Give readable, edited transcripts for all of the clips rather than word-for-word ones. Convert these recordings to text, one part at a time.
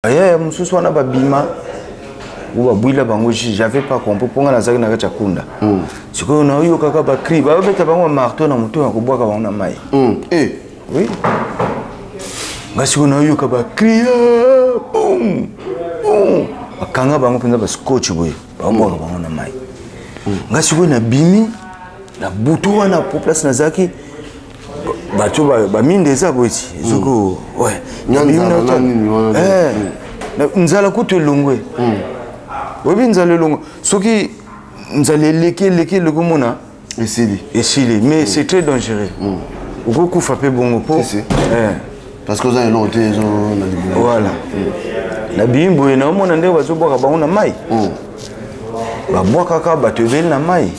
Yaya mosusu wana babima o babwila bango, j'avais pas compris mpo nga nazalaki na kati ya kunda. Sikoyo naoyokaka bacri, babeta bango bamarteau na motu ya kobwaka bango na mai. Oui, nga sikoyo naoyoka bacri, bum bum, bakanga bango mpenza bascotch boye, babwaka bango na mai. Nga sikoyo nabimi na butu wana po place nazalaki bato baminda eza boye ti ezoko nzala kutu elongwe. Oyebi nzala elongwe, soki nzala eleki eleki eleki, omona esili. Esili, mais c'est très dangereux, okokufa mpe bongo po parce que oza eloko te, ezo na libumu. Voilà, nabimi boye, naomona ndenge bazobwaka bango na mai, babwakaka bato ebele na mai.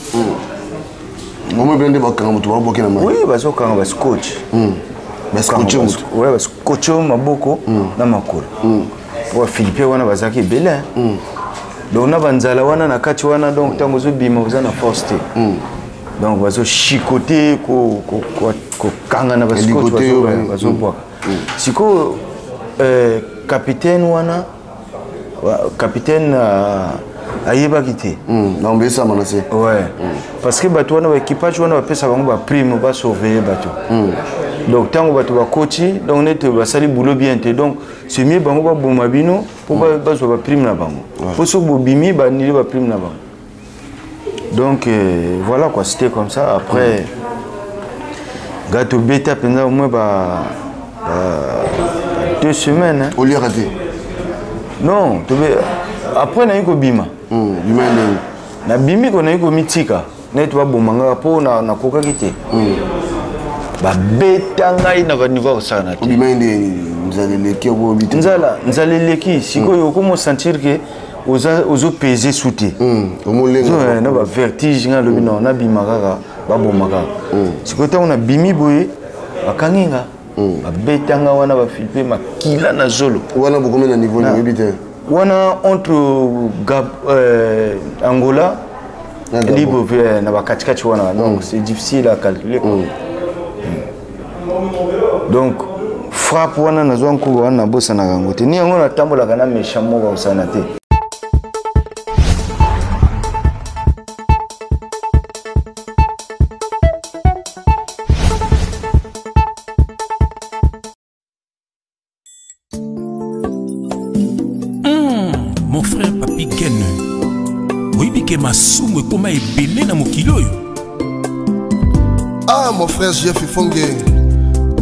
Omo ebele nde bakanga moto, babwaki na mai? Oui, bazokanga bascotch. Bascotch moto? Oui, bascotch maboko na makolo po bafilipe wana bazalaki ebele. Donc na banzala wana na kati wana, donc ntango ozobima oza na force te, donc bazochicote, kokanga na bascotch, bazobwaka. Sikoyo capitaine wana, capitaine ayebaki te. Donc esama na se. Ouais, parce que bato wana, baéquipage wana, bapesa bango baprime basurveille bato. Donc ntango bato bakoti, donc nete basali boulot bien te, donc c'est mieux bango baboma bino mpo bazwa baprime na bango, mpo soki bobimi banili baprime na bango. Donc voilà quoi, c'était comme ça. Après nga tobeta mpenza au moins ba 2 semaines, hein. Oliaka te? Non, tobe après nayi kobima. Bima ndenge? Nabimi ko, nayi komitika neti baboma ngaka mpo nakokaki te, babeta ngai na baniveau ya kosakana te. Obima nde nzala eleki, obobi te? Nzala, nzala eleki. Sikoyo okomo sentir ke ozopese su te. Omolenga. Na bavertige, ngai alobi non, nabima kaka, baboma kaka. Sikoyo ntango nabimi boye, bakangi nga, babetanga wana, bafilipe, makila na zolo. Wana bokomi na niveau nini, oyebi te? Wana entre Angola, Libreville, na bakatikati wana, donc c'est difficile à calculer quoi. Donc frappe wana nazwa nkuba wana, nabosanaka yango te, ni yango natambolaka na méchant moko akosana te. Mon frère Papi Ken, oyebi ke masumu ekóma ebele na mokili oyo. Ah, mon frère Jeff Ifonge,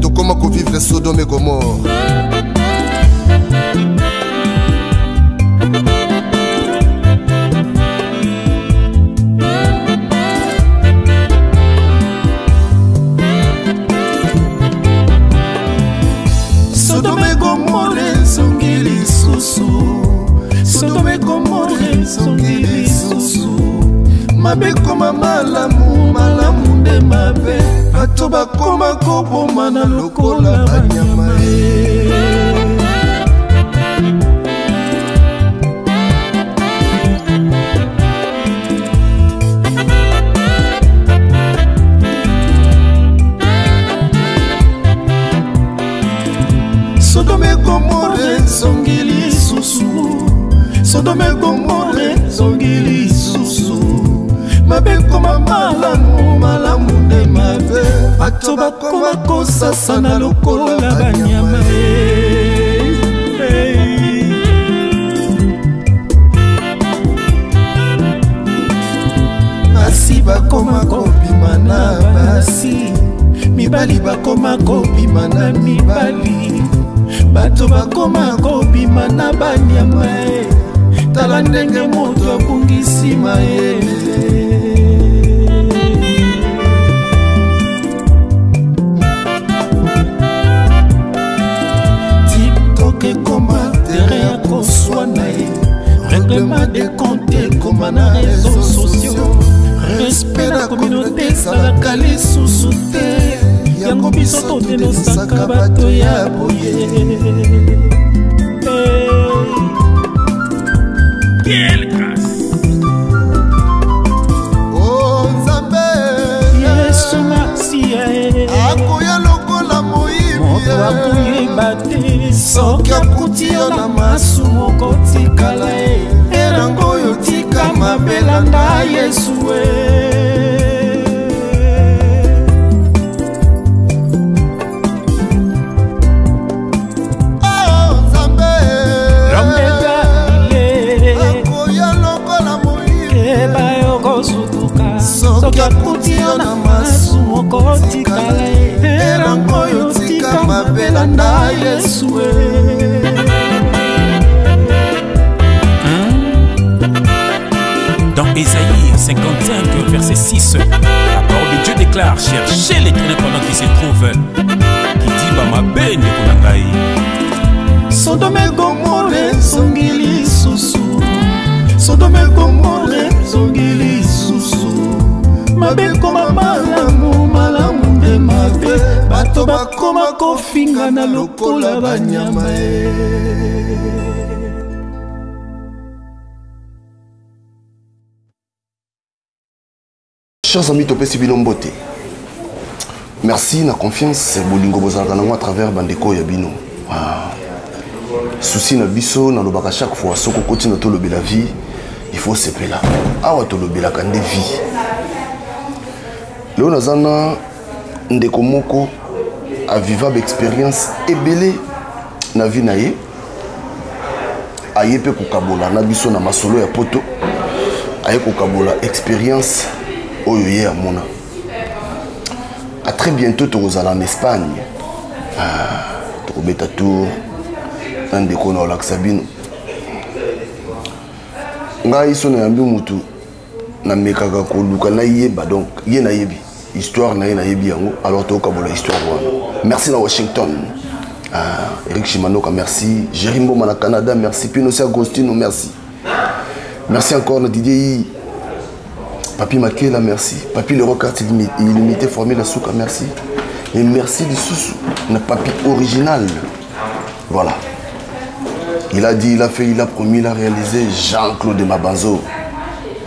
tokóma kovivre Sodome et Gomorre. Sodome Gomore ezongi lisusu, Sodome Gomore ezongi lisusu. Mabe koma malamu, malamu nde mabe, bato bakoma kobomana lokola banyama ye. Sodome Gomore ezongi lisusu, Sodome Gomore ezongi lisusu. Mabe koma malamu, malamu nde mabe, bato bakoma kosasana lokola banyama ye. Hey. Basi bakoma kobima na basi, mibali bakoma kobima na mibali, bato bakoma kobima na banyama ye. Tala ndenge moto abungisi mayele. TikTok ekoma terrain ya koswana ye, règlement de compte ekoma na réseaux sociaux, respect na communauté ezalaka lisusu te. Yango biso todenosaka bato ya boye. Quelle grâce! O Nzambe! Yesu Masiya ye. Akoya lokola moyibi. Moto akoyeba te soki akuti yo na masuwa. okotikala e erango oyo tika mabe landa Yesu e. Oh, Nzambe. L'homme de Galilée. Akoya lokola moyibi. Keba yo kosutuka soki akuti yo na masumu okotikala e erango oyo tika mabe landa Yesu e. Dans Ésaïe 55, verset 6, la parole de Dieu déclare: cherchez l'Éternel pendant qu'il se trouve. Qui dit bamabe ndeko na ngai. Sodome Gomore ezongi lisusu, Sodome Gomore ezongi lisusu, mabe ekoma malamu, malamu nde mabe, bato bakoma kofingana lokola banyama e. Chers amis, topesi bino mbote. Merci na confiance bolingo bozalaka nango à travers bandeko ya bino. Ah. Souci na biso nalobaka chaque fois soki okoti na tolobela vie, il faut sepela. Awa tolobelaka nde vie. Lelo naza na ndeko moko aviva baexpérience ebele na vie na ye, aye mpe kokabola na biso na masolo ya poto, aye kokabola expérience oyo ye amona. À très bientôt tokozala en Espagne. Ah, tokobeta tour na ndeko na olakisa bino. Ngai so nayambi mutu, namekaka koluka nayeba, donc ye nayebi histoire na ye, nayebi yango, alors tokokabola histoire wana. Merci na Washington. Ah, Eric Chimanoka, merci. Jerry Mboma na Canada, merci. Pinosi Agostino, merci. Merci encore na Didier I. Papi Makela, merci. Papi Leroy Carte Illimité Formule Souka, merci. Et merci lisusu na Papi Original. Voilà. Il a dit, il a fait, il a promis, il a réalisé. Jean-Claude Mabanzo.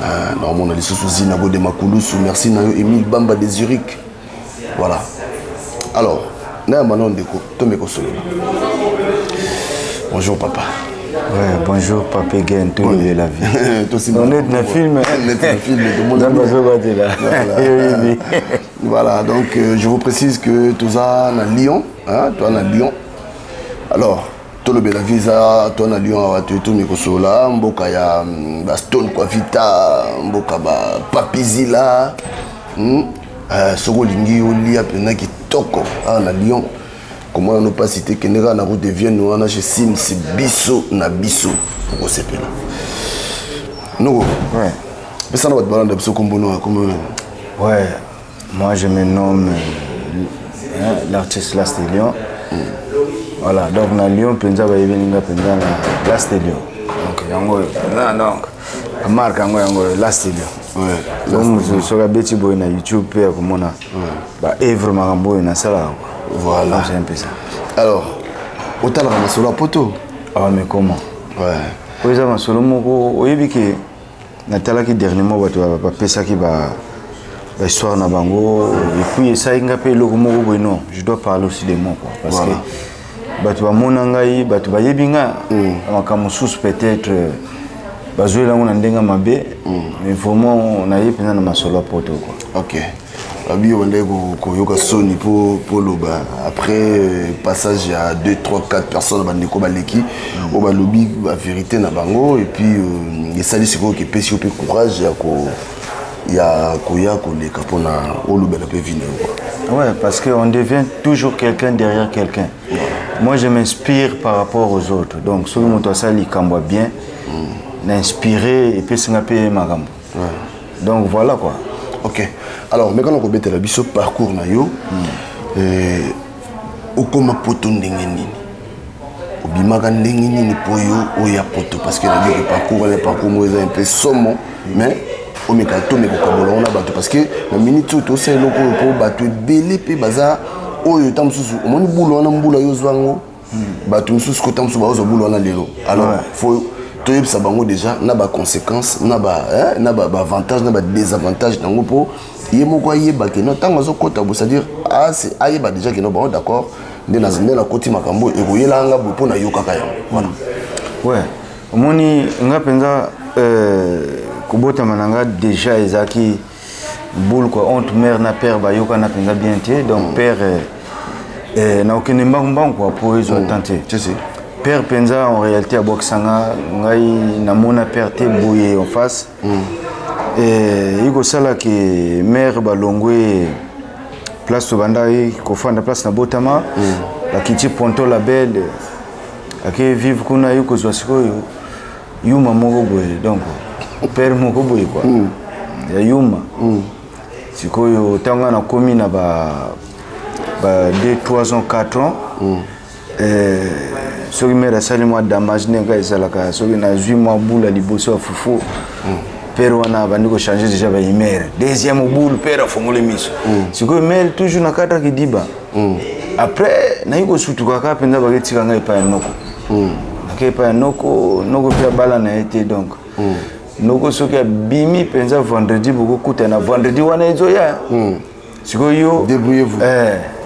Ah, normalement, on a lisusu Zinago de Makulusu. Merci Nayo Émile Bamba de Zurich. Voilà. Alors, na manon ndeko, tomeko solola. Bonjour papa. Ouais, bonjour Papi Gain, tout le la vie. On est dans le film. On est dans le film, tout le monde. Voilà. Voilà, donc je vous précise que tout ça à Lyon, hein, toi à Lyon. Alors, tout le la visa, toi à Lyon, tu tout Mikosola, mboka ya ba Stone Kwavita, mboka ba Papizila, soko lingi olia pena kitoko à Lyon. Comment on n'a pas cité que nous avons route de Vienne, nous avons chez Sims, Bisso, na Bisso, pour qu'on s'appelle. Nous, ouais. Mais ça, on va te parler de Bisso comme bon, comme. Ouais, moi je me nomme l'artiste Last Lion. Voilà, donc na Lyon, Penza, ba yebelinga Penza na Last Lion. Donc, yango, non, donc, la marque yango, yango, Last Lion. Ouais. Donc, je suis beti boy na YouTube, pe komona. Ba œuvre makambo na sala. Voilà. Donc, c'est un peu ça. Alors, autant la masolo à poto. Ah, mais comment? Ouais. Oyo masolo moko, oyebi ke natalaki dernièrement bato bapesaki ba histoire na bango, et puis esalaki nga mpe eloko moko boye, non, je dois parler aussi de moi, quoi, parce Voilà. que bato bamona ngai, bato bayebi nga makambo mosusu, peut-être bazweli yango na ndenge mabe, mais vraiment naye mpenza na masolo ya poto, quoi. Ok. Abi obandaki koyoka soni po loba après passage ya 2 3 4 personnes bandeko baleki oyo balobi ba vérité na bango, et puis esali sikoyo kepesi yo mpe courage ya ko ya koya koleka mpona olobela mpe vie na yo, quoi. Ouais, parce qu'on devient toujours quelqu'un derrière quelqu'un. Moi, je m'inspire par rapport aux autres. Donc, soki moto asali likambo ya bien, na inspiré et puis singa pe makambo. Donc voilà, quoi. Ok. Alors, mais quand on kobetela biso parcours na yo, okoma poto ndenge nini? Obimaka ndenge nini po yo oya poto? Parce que na dit que parcours wana parcours mo eza un peu somo, mais omeka tomeka kokabola wana bato, parce que na minute oyo tosala eloko oyo po bato ebele mpe baza oyo ta mosusu omoni bula wana mbula yo ozwa yango, bato mosusu kota mosusu bazozwa bula wana lelo. Alors faut toyebisa bango déjà na baconséquence, na ba, hein, na ba, ba avantage na ba désavantage nango, po ye moko ayeba ke no ntango azokɔta bo, c'est-à-dire ayeba déjà ke no bango d'accord nde nakoti makambo ekoyelanga boye mpo nayokaka yango. Voilà. Ouais. Omoni nga mpenza, kobotama na nga déjà ezalaki boule quoi, entre mère na père bayokana mpenza bien te. Donc père, nakokende mbangu mbangu quoi, po ezwa temps te. Si, si. Père mpenza, en réalité, abwakisa nga. Ngai namona père te boye en face. Ekosala ke mère balongwe place tobandaki kofanda, place na botama, bakiti Ponto la Belle, ake vivre kuna. Ye kozwa sikoyo yuma moko boye, donc père moko boye quoi, ya yuma. Sikoyo ntango nga nakomi na ba 2, 3 ans, 4 ans, soki mère asali mwa damage, ndenge ezalaka, soki nazwi mwa bula liboso ya fufu, père wana abandi kochange déjà bahumeur. Deuxième boule, père afongoli miso. Sikoyo mère toujours na kati akidiba. Après nayi kosutuka kaka mpenza, baketika ngai epai ya noko. Nake epai ya noko, noko mpe abala na ye te. Donc noko soki abimi mpenza vendredi, bokokutana vendredi wana ezoya. Sikoyo yo Débrouillez-vous.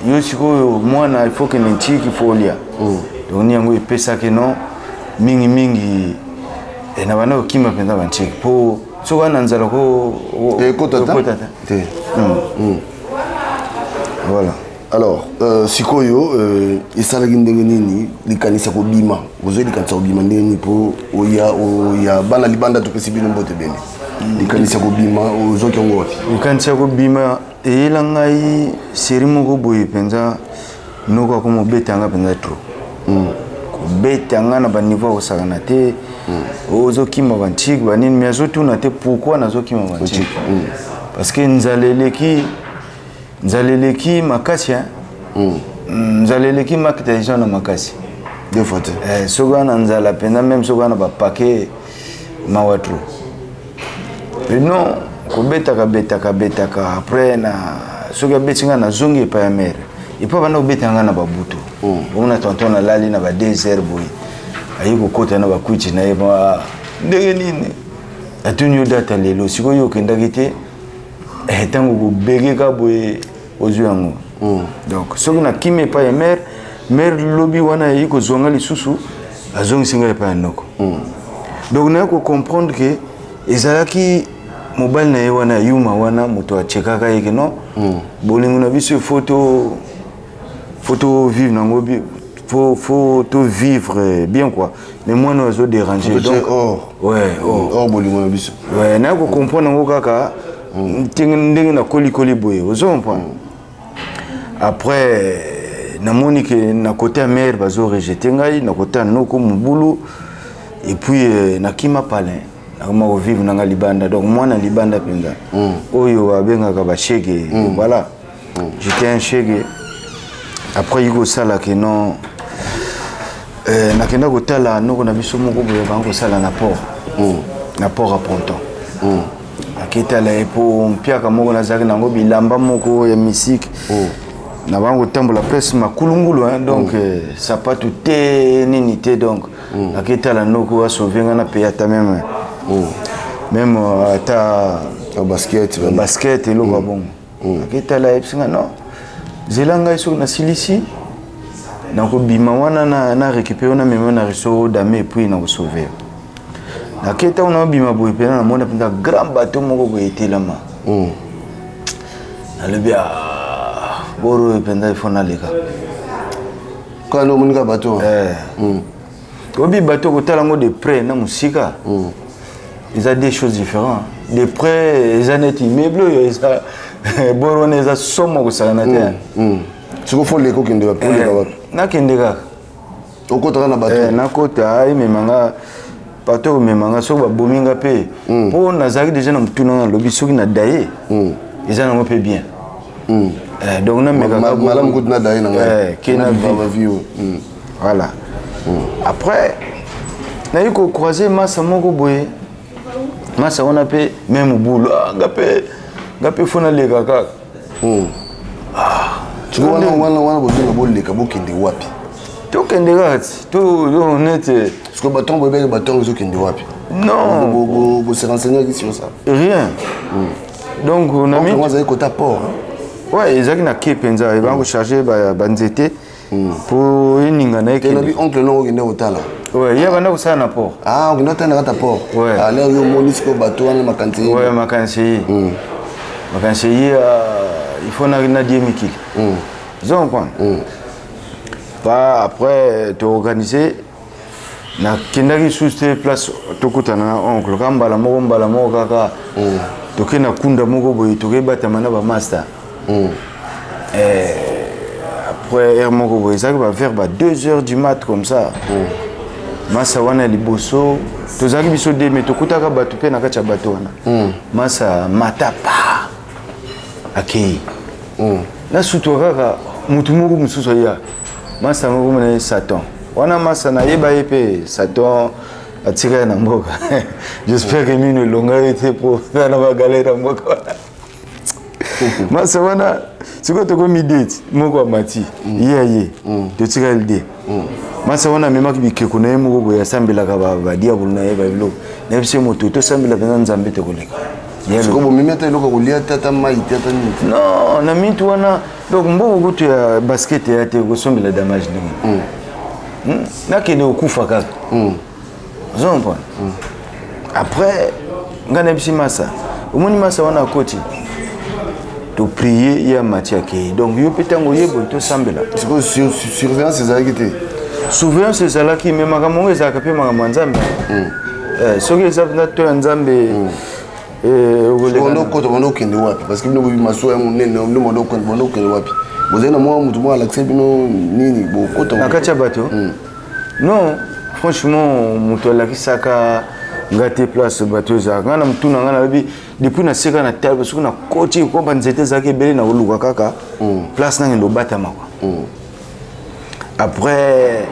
Yo sikoyo mwana, il faut kende ntiki, faut olia. Donc ni yango epesaki no mingimingi, na banda kokima mpenza bantiki, mpo soki wana nzala ko Ekota ta? Ekota te. Te. Voilà. Alors, sikoyo, esalaki ndenge nini likanisa kobima? Ozwi likanisa kobima ndenge nini mpo oya oya bana libanda? Topesi bino mbote ebele. Likanisa kobima ozwaki yango wapi? Likanisi ya kobima eyela ngai série moko boye mpenza. Noko akoma obeta nga mpenza trop, kobeta nga na baniveau ya kosakana te. Ozokima bantike banini, mais azotuna te pourquoi nazokima bantike, parce que nzala eleki, nzala eleki makasi, hein? Nzala eleki makita eza na makasi. Deux fois te. Soki wana nzala mpenza, même soki wana bapake, mawa trop. Mais non, kobetaka betaka betaka, après na soki abeti ngai, nazongi epai ya mère. Epai banda kobeta ngai na babutu, omona tonton nalali na ba 2 heures boye, aye kokota na bakwiti na ye ba ndenge nini, atuni yo data lelo. Sikoyo okendaki te, ntango kobegeka boye, ozwi yango. Donc soki nakimi epai ya mère, mère lobi wana ayeyi kozwa nga lisusu, azongisi ngai epai ya noko. Donc naye kocomprendre ke ezalaki mobali na ye wana ya yuma wana, moto achekaka ye ke non, bolingo na biso, faut to faut to vivre nango, faut to vivre bien quoi, mais mwana oyo azodéranger. Faut Donc or. Ouais, or. Or bolingo na biso. Ouais, naye kocomprendre yango kaka ndenge nakolikoli boye, ozo comprendre. Après namoni ke na côté ya mère bazo rejeter ngai, na côté ya noko mobulu. Et puis nakima palin, nakoma kovivre nanga libanda. Donc mwana libanda mpenza oyo babengaka bashege. Voilà, j'étais un shege. Après yi kosala ke non, nakenda kotala noko na biso moko boye, bango kosala na port, na port ya Ponton. Aketala ye mpo mpiaka moko nazalaki nango, bilamba moko ya misike na bango, kotambola presque makulungulu, hein, donc sapatu te, nini te. Donc aketala noko, asauve nga na paye ata même ata basket. Basket, eloko ya bongo. Aketala, ayebisi nga non, zela ngai, soki nasilisi nakobima wana na récupérer, na mema na resto dame, et puis nakosauve. Nake ntango naobima boye mpena, namona mpenza grand bateau moko boye etelama. Nalobi: "Ah, boro oyo mpenza ifo naleka." Kaka nde omonika bato? Obi bateau, kotala yango de près na mosika eza deux choses différentes. De près eza neti immeuble oyo eza boro wana, eza somo kosakana te. Siko faut leka, okende wapi? Oleka wapi? Nakende kaka. Okotaka na bato? Nakota, ememanga bato, komemanga. Soki babomi nga mpe, mpo nazalaki déjà na motuna nga, nalobi soki na daye eza nango mpe bien. Donc namekaka. Malamu kutu na daye na ngai. Ke na vie. Bavie oyo. Voilà. Après nayi kocroise masa moko boye, masa wana mpe même bulu. Ah, nga mpe faut naleka kaka. Siko wana bozinga boleka, bokende wapi? Tokende kaka ti to nete. Siko batongo, boyebaki batongo ezokende wapi? Non. Bose renseignaki sur ça? Rien. Donc nami azali kota port, hein? Ouais, ezalaki na ke mpenza ebanga kocharge banzete mpo eninga na ye. Nabi oncle nongo okende kotala. Ouais, ye abanda kosala na port. Ah, okenda otala na kati ya port. Ouais. Alors yo omoni sikoyo bato wana makanisi ye. Ouais, makanisi ye. Makanisi ye il faut na na die mikili. Ozo comprendre? Pa après toorganiser nakendaki lisusu te place tokutana na oncle kaka mbala moko kaka tokei na kunda moko boye tokei batama na bamaster. Après heure moko boye ezalaki ba vers ba 2 heures du mat comme ça. Masa wana ya liboso tozalaki biso de me tokutaka bato mpe na kati ya bato wana. Masa mata pa akei nasutwa kaka motu moko mosusu aya masa yango komona ye Satan wana masa nayeba ye mpe Satan atika ye na mboka. J'espère que mino elonga ye te po na bagalere ya mboka wana. Masa wana sikoyo tokomi date moko amati ye aye totikali de masa wana amemaki bikeko na ye moko boye asambelaka badiabolo na ye babiloko nayebisi ye moto tosambela mpenza Nzambe tokoleka. Sikoyo bomemi ata eloko kolia te, ata mai te, ata nini te? Non, na mintu wana donc mbongo kutu ya basket ya te kosombela damage ndenge nakende kokufa kaka. Ozo comprendre? Après ngai nayebisi masa, omoni masa wana akoti toprie ye amati akei donc yo mpe ntango oye boye tosambela. Sikoyo surveillance ezalaki te? Surveillance ezalaki, mais makambo yango ezalaka mpe makambo ya Nzambe. Soki eza mpenza to ya Nzambe, okoleka. Bondo okota, bondo okende wapi? Parce que bino boyebi masuwa ya monene, bino bondo okende wapi? Bozali na mwa motu moko alakisa bino nini bokota? Na kati ya bato? Non, franchement moto alakisaka nga te place bato ezalaka. Nga na motu na nga nayebi depuis naseka na table soki nakoti ko banzete ezalaki ebele na koluka kaka place nangende obatama kwa. Après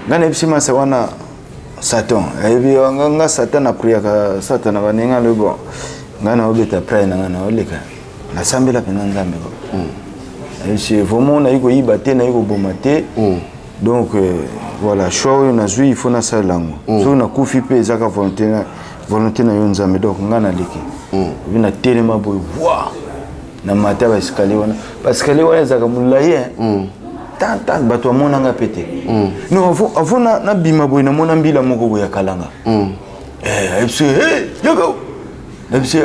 nga nayebisi masa wana Satan ayebi nga Satan napriaka Satan na baninga alobi bon ngai naobeta prai na ngai naoleka nasambela mpenza Nzambe ko nayebisi vraiment nayi koyiba te, nayi koboma te. Donc voilà choix oyo nazwi, il faut nasalela yango. Soki nakufi mpe ezaka volonté na yo Nzambe. Donc ngai naleki epi natelema boye wa na mata baescalier wana. Baescalier wana ezalaka molai tant tant bato bamonanga mpe te. Non, avant nabima boye namona mbila moko boye ya kalanga. Ayebisi yaka nayebisi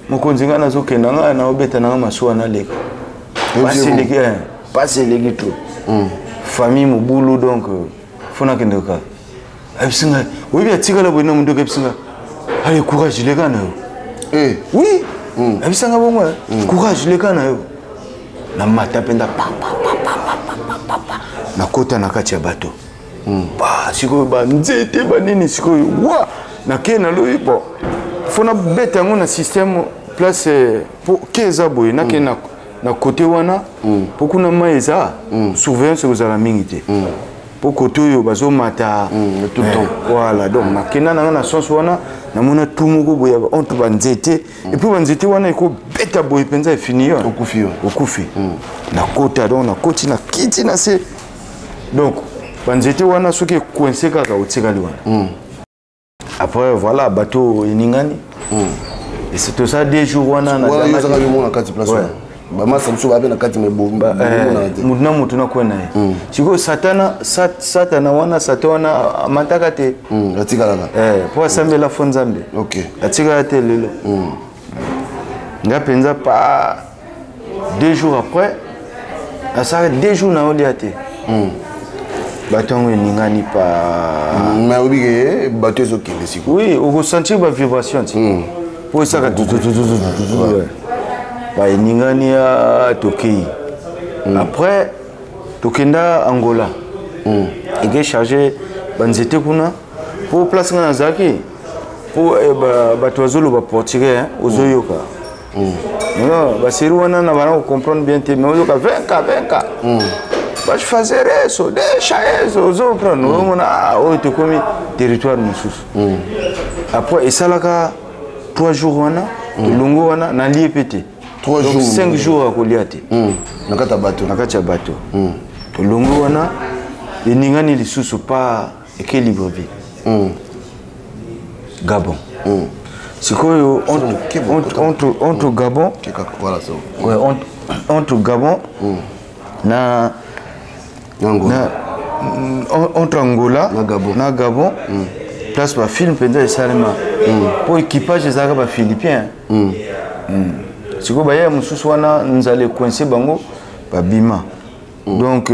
mokonzi ngai nazokenda ngai naobeta nanga masuwa naleka pasi eleki trop, famille mobulu donc faut nakende kaka. Ayebisi ngai oyebi atikala boye na mondoki ayebisi ngai allez courage leka na yo. Oui, ayebisanga bongo courage leka na yo. Namata mpenza nakota na kati ya bato ba sikoyo banzete banini sikoyo wa nakei nalobi bon faut nabeta yango na système place po ke eza boye nakei na côté wana po kuna mai eza surveillance ekozala mingi te po côté oyo bazomata. Tout le temps. Voilà, donc nakenda nanga na sens wana namona tu moko boye entre banzete et puis banzete wana ekobeta boye mpenza efini yo. Okufi yo. Okufi. Nakota donc nakoti na kiti na se donc banzete wana soki ekoince kaka otikali wana. Après voilà bato eningani et c'est tout ça 2 jours wana na wana yo yo mona kati place wana bamasa mosusu babe na kati me bomonana te. Mutu na mutu nakwena na ye. Sikoyo satana satana wana satan wana amataka te. Atikalaka. Po asambela fo Nzambe. Atikala te lelo. Nga mpenza pa 2 jours après asalaka 2 jours na olia te. Bato yango eningani pa. Mais oyebi ke bato ezokende sikoyo. Oui, okosentir bavibration ti po esaka baeningani ya tokei. Après tokenda Angola eke charge banzete kuna po place nga nazalaki po bato bazoloba portugais ozoyoka. Non, baseri wana na bana kocomprendre bien te mais ozoyoka venka venka vas fazer eso deixa eso ozoprendre ozomona oyo tokomi territoire mosusu. Après esalaka 3 jours wana tolongo wana nalie mpe te. 3 Donc jours. 5 jours akolia te. Na kati ya bato. Na kati ya bato. Tolongo wana eningani lisusu pa eke Libreville, Gabon. Sikoyo entre Gabon Voilà, ça. Ouais, entre Gabon na Angola. Entre Angola na Gabon, na Gabon. Place bafilm mpenza esalema mpo équipage ezalaka baphilippien. Sikoyo bayaya mosusu wana, nzala ekoince bango, babima. Donc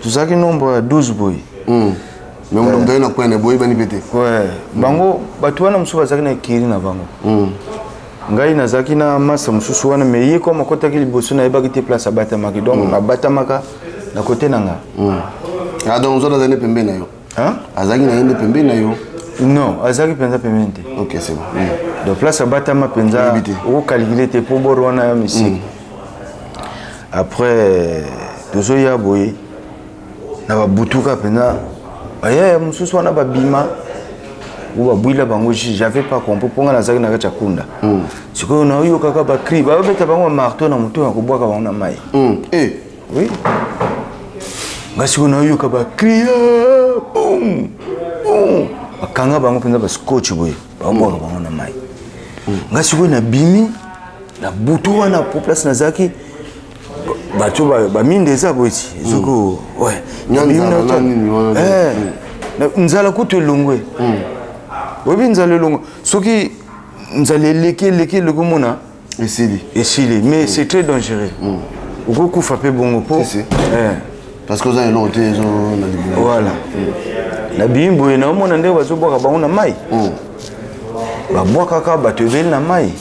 tozalaki nombre ya 12 boye. Mais moto moto aye na kwene, boyebani mpe te? Ouais, bango bato wana mosusu bazalaki na ekiri na bango. Ngai nazalaki na masa mosusu wana, mais ye comme akɔtaki liboso, nayebaki te place abatamaki. Donc nabatamaka na kote na nga. Ah, donc ozo azali nde pembeni na yo? Hein? Azalaki na ye nde pembeni na yo? Non, azalaki mpenza pembeni te. Ok, c'est bon. Donc place abatama mpenza, Oyebi te. Okokalkule te mpo bord wana ya misiki. Après tozoya boye na babutuka mpenza, bayaya mosusu wana babima o babwila bango. J'avais pas compris mpo nga nazalaki na kati ya kunda. Sikoyo naoyokaka bacri, babeta bango bamarteau na motu ya kobwaka bango na mai. Eh. Oui, nga sikoyo naoyoka bacri, bum bum, bakanga bango mpenza bascotch boye, babwaka bango na mai. Nga sikoyo nabimi na butu wana po place nazalaki, bato baminda eza boye ti ezoko. Nya nzala na nini wana? Nzala kutu elongwe. Oyebi nzala elongwe, soki nzala eleki eleki eleki, omona esili. Esili, mais c'est très dangereux, okokufa mpe bongo po Si, si. Parce que oza eloko te, ezo na libumu. Voilà, nabimi boye, naomona ndenge bazobwaka bango na mai. Babwakaka bato ebele na mai.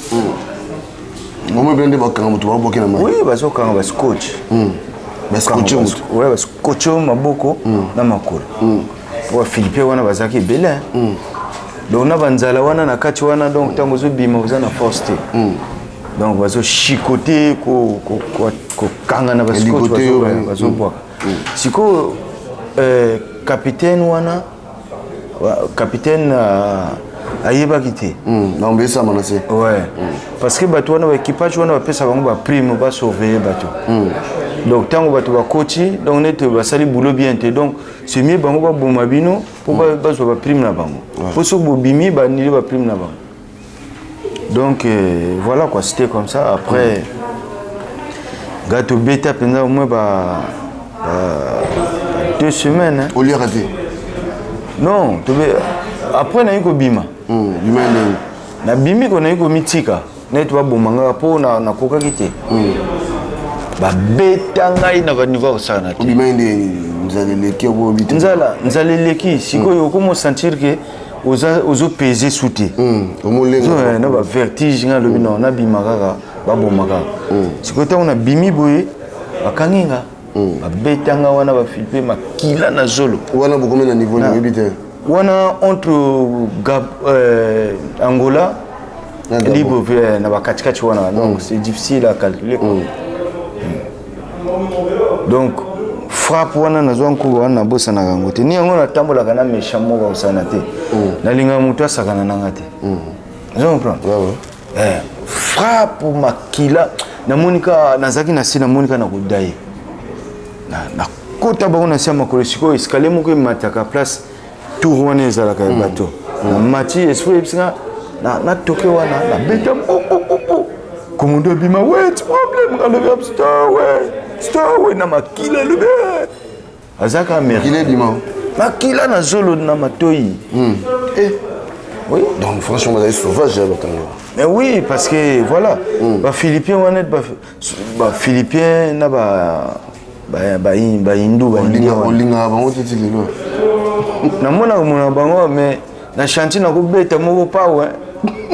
Omoi mpe nde bakanga moto, babwaki na mai? Oui, bazokanga bascotch. Bascotche moto? Ouais, bascotche maboko na makolo. Po baphilippin wana bazalaki ebele, hein. Donc na banzala wana na kati wana, donc ntango ozobima, oza na force te. Donc bazochicote, kokanga na bascotch. Ligote yo, Bazobwaka. Sikoyo capitaine wana, capitaine ayebaki te. Donc besama na se. Ouais, parce que bato wana, baéquipage wana, bapesa bango baprime basurveille bato. Donc ntango bato bakoti, donc nete basali boulot bien te, donc c'est mieux bango baboma bino mpo bazwa baprime na bango, mpo soki bobimi, banili baprime na bango. Donc voilà quoi, c'était comme ça. Après nga tobeta mpenza au moins ba 2 semaines, hein. Oliaka te? Non, tobe après nayi kobima. Bima ndenge? Nabimi ko, nayi komitika neti baboma ngaka mpo nakokaki te. Babeta ngai na baniveau ya kosakana te. Obima nde nzala eleki, obobi te? Nzala eleki. Sikoyo okomo sentir ke ozopese su te. Omolenga. Na bavertige. Ngai alobi non, nabima kaka, baboma kaka. Sikoyo ntango nabimi boye, bakangi nga, babetanga wana, bafilipe, makila na zolo. Wana bokomi na niveau nini, oyebi te? Wana entre Angola Na Gabon. Libre na bakatikati wana. Donc c'est difficile à calculer, quoi. Donc frappe wana nazwa nkuba wana, nabosanaka yango te. Ni yango natambolaka na méchant moko akosana te. Nalingaka moto asakana nanga te, ozo comprendre? Ouais. Frappe, makila, namoni ka nazalaki na se, namoni ka na koda ye, nakota bango na se ya makolo. Sikoyo escalier moko emataka place tour wana ezalaka ya bato, na mati, esprit eyebisinga natoke wana, nabeta pupupupu, commando abima: "Wait, problème?" Alobi: "Stowaway, stowaway." Na makila, alobi azalaka américain. Makila ebima? Makila na zolo na matoi. Eh. Oui. Donc franchement bazali sauvage ya bato yango. Mais oui, parce que voilà, baphilippien wana, baphilippien na bahindou, baindien wana. Olingaka bango te ti lelo? Namonaka mona bango, mais na chantier nakobeta moko pawe,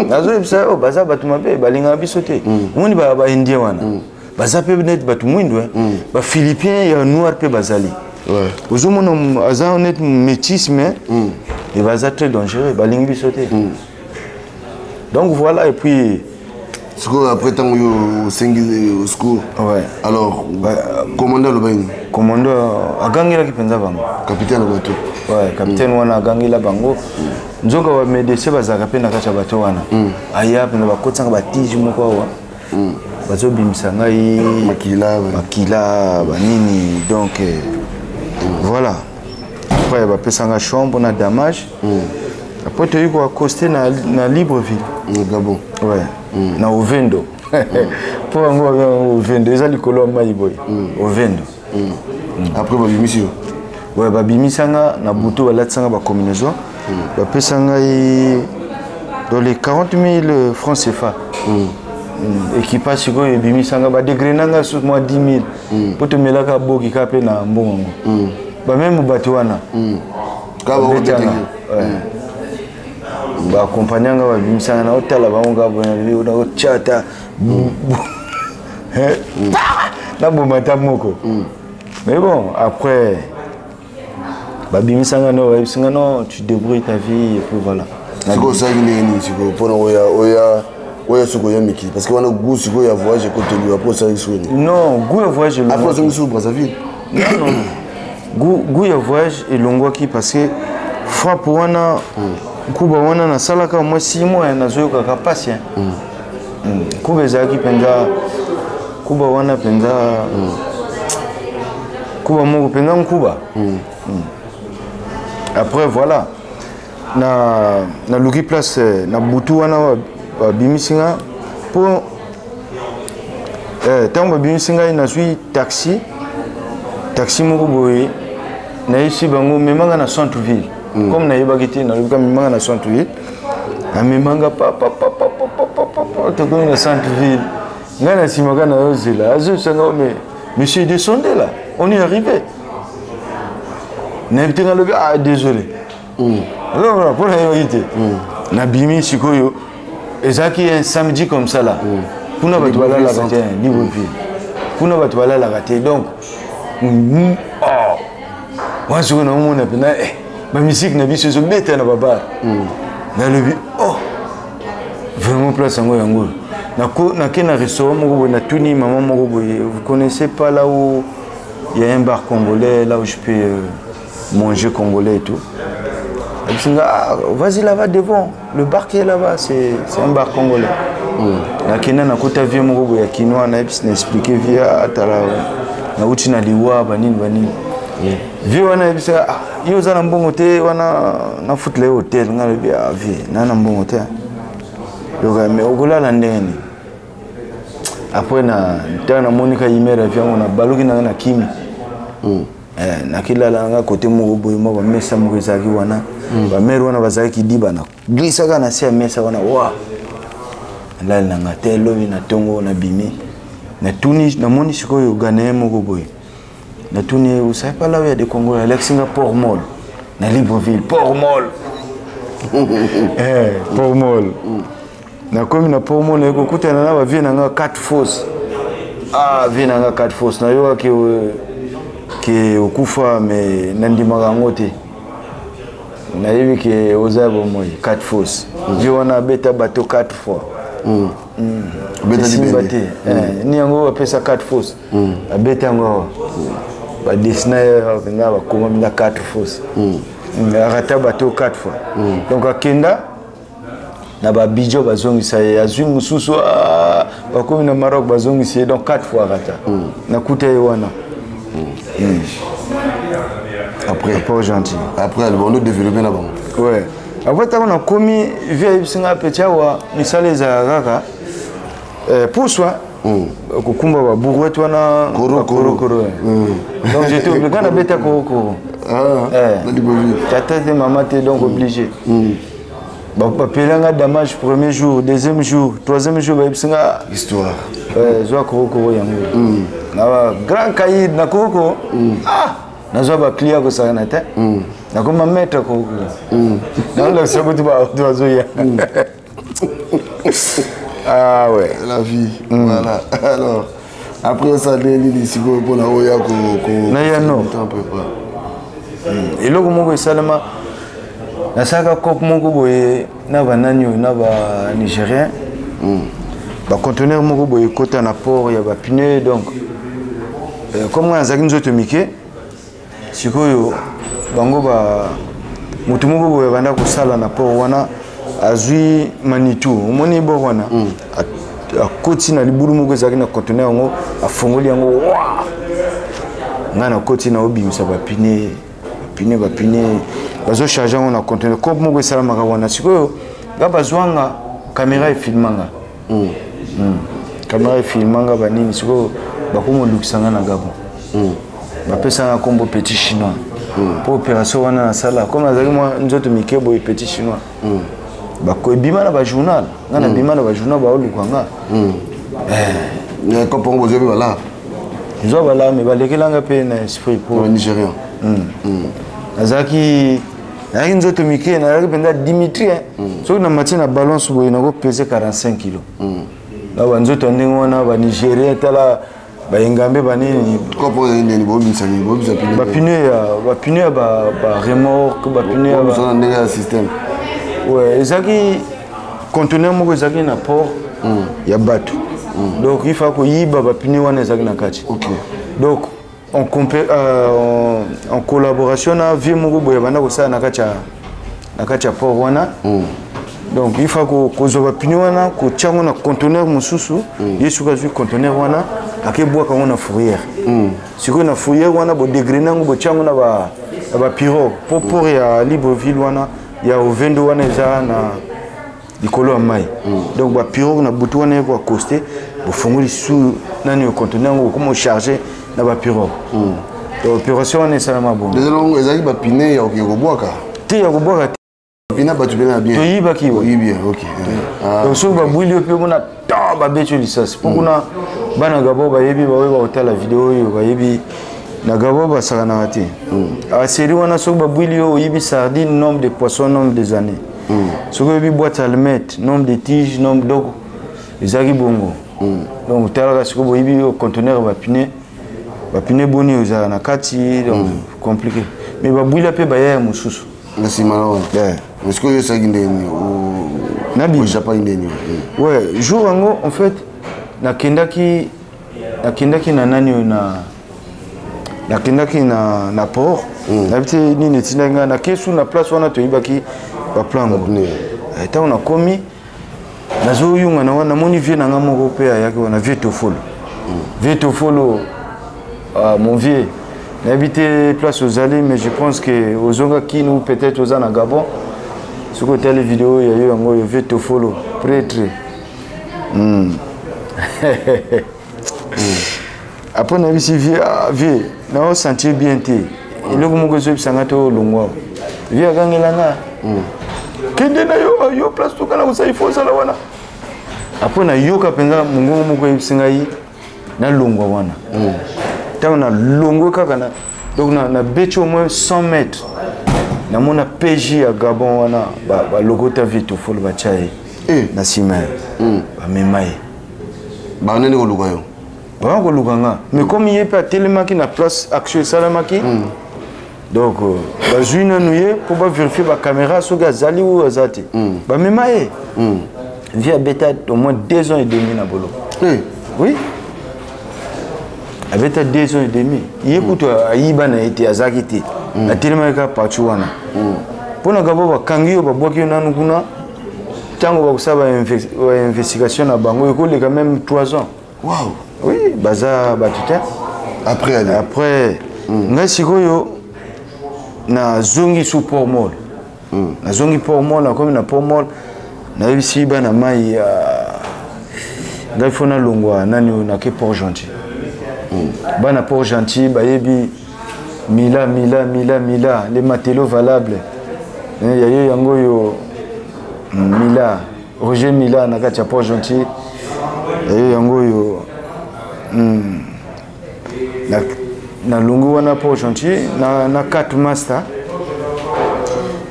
nazoyebisa oyo baza bato mabe, balingaka biso te. Omoni baindien wana baza mpe neti bato mwindu, baphilippien ya noir mpe bazali. Ozomona aza neti métis, mais e baza très dangereux, balingi biso te. Donc voilà, et puis Sikoyo après ntango yo osengi au secours, alors commandant aloba nini? Commando agangelaki mpenza bango. Capitaine ya bato? Ouais, capitaine wana agangela bango. Nzoka bamédecin bazalaka mpe na kati ya bato wana. Aya mpenza, bakotisanga batige moko awa, bazobimisa ngai makila. Makila banini. Donc voilà, après bapesanga chambre na damage. Après toyei koaccoste na Libreville. Gabon? Ouais, na Ovendo, mpo yango babenga Ovendo, eza likolo ya mai boye, Ovendo. Après babimisi yo? Ouais, babimisa nga na butu, balatisa nga bacombinaison, bapesa ngai dans les 40 000 francs CFA. Équipage sikoyo ebimisa nga, badegrena nga so mwa 10 000 mpo tomelaka boki kaka mpe na mbongo yango. Bameme bato wana Kaka bango babetanga. babetaki. Ouais. Baakompagne nga, babimisa nga, naotala bango kaka boye, naotya ata naboma ata moko. Mais bon, après babimisa nga, no bayebisi nga: "Non, tu débrouilles ta vie", et puis voilà. Sikoyo osalaki ndenge nini sikoyo mpona oya oya oya soki oya mikili? Parce que wana goût sikoyo ya voyage ekoteli yo. Après osalaki sikoyo nini? Non, goût ya voyage Après elongwaki. ozongi suku Brazzaville? Non, non, goût ya voyage elongwaki parce que frappe wana, nkuba wana nasalaka mwa 6 mois, nazoyokaka mpasi. Nkuba ezalaki mpenza, nkuba wana mpenza, nkuba moko mpenza, nkuba. Après voilà, na naluki place na butu wana babimisi nga mpo ntango babimisi ngai, nazwi taxi, taxi moko boye. Nayebisi bango: "Memanga na centre ville." Comme nayebaki te, nalobika: "Memanga na centre ville." Amemanga papapapapapapa, tokomi na centre ville. Ngai na nsima kaka nazozela, azobisa nga: "Mais monsieur, descendez là, on est arrivé." Nayebi te, ngai alobi: "Ah, désolé." Alors mpo nayebaki te, nabimi. Sikoyo ezalaki un samedi comme ça là, kuna bato balalaka te. Libreville kuna bato balalaka te. Donc oh, wana sikoyo naomona mpena bamisike na biso ezobeta na babar. Nalobi: "Oh, vraiment, place yango yango oyo." Nake na restaurant moko boye, natuni mama moko boye: "Vous connaissez pas là où il y a un bar congolais, là où je peux manger congolais et tout?" Ayebisi nga: "Ah, vas-y là-bas devant, le bar qui est là-bas, c'est un bar congolais." Nakenda, nakota vieux moko boye ya kinois. Nayebisi, na expliquer vieux: "Atala, nauti na liwa, banini banini." Vieux wana ayebisaka: "Ah, yo oza na mbongo te wana, nafutela ye hotel." Nga alobi: "Ah vieux, na na mbongo te." Yoka, mais okolala ndenge nini? Après na ntango namoni ka imere ya vieux yango, nabaluki nanga na kimi. Nakilala nga kote moko boye, mwa bamesa moko ezalaki wana, bamere wana bazalaki diba, na glisaka na se ya mesa wana wa, nalali na nga te. Elobi na ntongo nabimi, natuni, namoni sikoyo Ghanéen moko boye. Natuni: "Vous savez pas là où il y a des Congolais?" Alakisi nga Port Mall na Libreville. Port Mall, Port Mall. Nakomi na Port Mall, naye kokutana na bavieux na nga quatre fosses. Ah, vieux na nga quatre fosses, nayokaki ke okufa, mais nandimaka yango te. Nayebi ke oza bomoi. Quatre fosses, vieux wana abeta bato quatre fois. Esimba te. Ni yango bapesa quatre fosses, abeta yango awa, badesina ye mpenza, bakoma mpenza quatre fosses. Arata bato quatre fois. Donc akenda na babijo, bazongisa ye, azwi mosusu, bakomi na Maroc, bazongisi ye. Donc quatre fois arata. Nakuta ye wana. Après? Port Gentil. Après bondo développé na bango? Ouais, après ntango nakomi, vieux ayebisi nga: "Petit, awa misala ezalaka kaka puswa, kokumba babrouette wana." Korokoro. Donc j'étais obligé, nga nabeta korokoro. Tata te, mama te, donc obligé. Bapelanga damage premier jour, deuxième jour, troisième jour, bayebisi nga: Histoire. "Zwa korokoro yango." Na grand caïd na korokoro, ah, nazwa baclient kosakana te. Nakoma maître korokoro, naolakisa kutu bato bazoya. Ah ouais. La vie, voilà. Alors après osala nini sikoyo mpona oya? Naya no eloko moko esalema, nasalaka cope moko boye na banani oyo, na banigérien. Baconteneur moko boye ekota na port ya bapneu. Donc comme nga nazalaki nzoto mike, sikoyo bango ba motu moko boye banda kosala na port wana, azwi manitu, omoni bor wana, akoti na libulu moko ezalaki na conteneur yango, afongoli yango wa. Ngai nakoti, na obimisa bapneu, bapneu, bapneu, bazocharge yango na conteneur. Cope moko esalamaka wana. Sikoyo nga bazwanga caméra, efilmanga. Caméra efilmanga banini. Sikoyo bakomolukisa nga na Gabon, bapesanga nkombo Petit Chinois. Mpo opération wana nasala, comme nazalaki mwa nzoto mike boye, petit chinois, ebima na bajournal, nga nabima na bajournal, baoluka nga. Kopongo bozwi mpe balaa? Ezwa balaa, me balekelanga mpe na esprit po Nigérian. Nazalaki nzoto mike, nazalaki mpenza dimitri. Soki na matie na balance boye, nakopese 45 kilo na banzoto ya ndenge wana. Banigérien, tala bayengambe, banini. Kopo nini? Bobimisa nini? Bobimisa pneu? Bapneu ya baremorque, bapneu ya na ndenge ya système. Ouais, ezalaki conteneur moko ezalaki na port ya bato, donc il faut koyiba bapneu wana ezalaki na kati. Donc en collaboration na vieux moko boye banda kosala na kati ya port wana. Donc il faut kozwa bapneu wana, kotia yango na conteneur mosusu. Ye soki azwi conteneur wana, akebwaka yango na fourrière. Sikoyo na fourrière wana, bodégrainer yango, botia yango na bapirogue, po port ya Libreville wana, ya Ovendo wana, eza na likolo ya mai. Donc bapirogue na butu wana ye koaccoster, bofongoli su nani, conteneur yango, okoma ocharger na bapirogue. Donc opération wana esalama bongo. Ezalaki bapneu ya kokende kobwaka? Te, ya kobwaka te. Pneu bato pene ya bien. Toyibaki. Oyibi, ok. Donc soki babwili yo mpe kuna, ta babeti yo lisasi, mpo kuna bana Gabon bayebi, baoyo bakotala video oyo bayebi, na Gabon basakanaka te. Asérie wana, soki babwili yo oyibi sardine, nombre de poisson, nombre des années. Soki oyebi boîte allumette, nombre de tige, nombre. Donc ezalaki bongo. Donc otalaka sikoyo, boyibi yo conteneur, bapneu, bapneu boni oyo ezalaka na kati. Donc compliqué, mais babwila mpe bayaya mosusu. Na nsima na wana, mais sikoyo osalaki ndenge nini? Nabima. Oéchappaki ndenge nini? Ouais, jour yango, en fait, nakendaki na nani oyo, na nakendaki na port. Nayebi te nini etindaki ngai nakesu na place wana toyibaki baplan yango. Ntango nakomi, nazoyunga na wana, namoni vieux na nga moko mpe ayaki wana, vieux Tofolo. Vieux Tofolo, ah, mon vieux, nayebi te place ozali, mais je pense que ozonga Kini ou peut-être oza na Gabon. Soki otali video ya yo, yango oyo, vieux Tofolo, prêtre. Après nayebisi vieux: "Ah, vieux, naosentir bien te, eloko moko ezoyebisanga te olongwa." Vieux akangelanga: "Kende na yo, yo place tokana kosala, ifo ozala wana." Après nayoka mpenza mongongo moko eyebisi ngai nalongwa wana. Ntango nalongwe kaka na, donc nabeti au moins 100 mètres, namona PJ ya Gabon wana, balokota vieux Tofolo, batya ye na nsima ye, bamema ye. Banani koluka yo? Baya koluka nga, mais comme ye mpe atelemaki na place action esalamaki, donc bazwi nanu ye mpo bavérifier bacaméra soki azali oyo aza te. Bamema ye. Vieux abeta au moins 2 ans et demi na boloko. Oui, abeta 2 ans et demi. Ye kutu ayiba na ye te, azalaki te, atelemaki kaka parti wana. Mpo na Gabon, bakangi yo, babwaki yo nanu kuna. Ntango bakosala bainvestigation na bango, ekoleka même 3 ans. Oui, baza bato te. Après aller. Après ngai sikoyo nazongi su Port Mol. Nazongi Port Mol, nakomi na Port Mol, nayebisi bana mai: "Ngai fo nalongwa nani oyo, nake Port Gentil." Bana Port Gentil bayebi Mila, Mila, Mila, Mila le matelot valable. Ya ye yango oyo, Mila, Roger Mila, na kati ya Port Gentil. Ya ye yango oyo. Nalongwi wana Port Gentil na 4 master,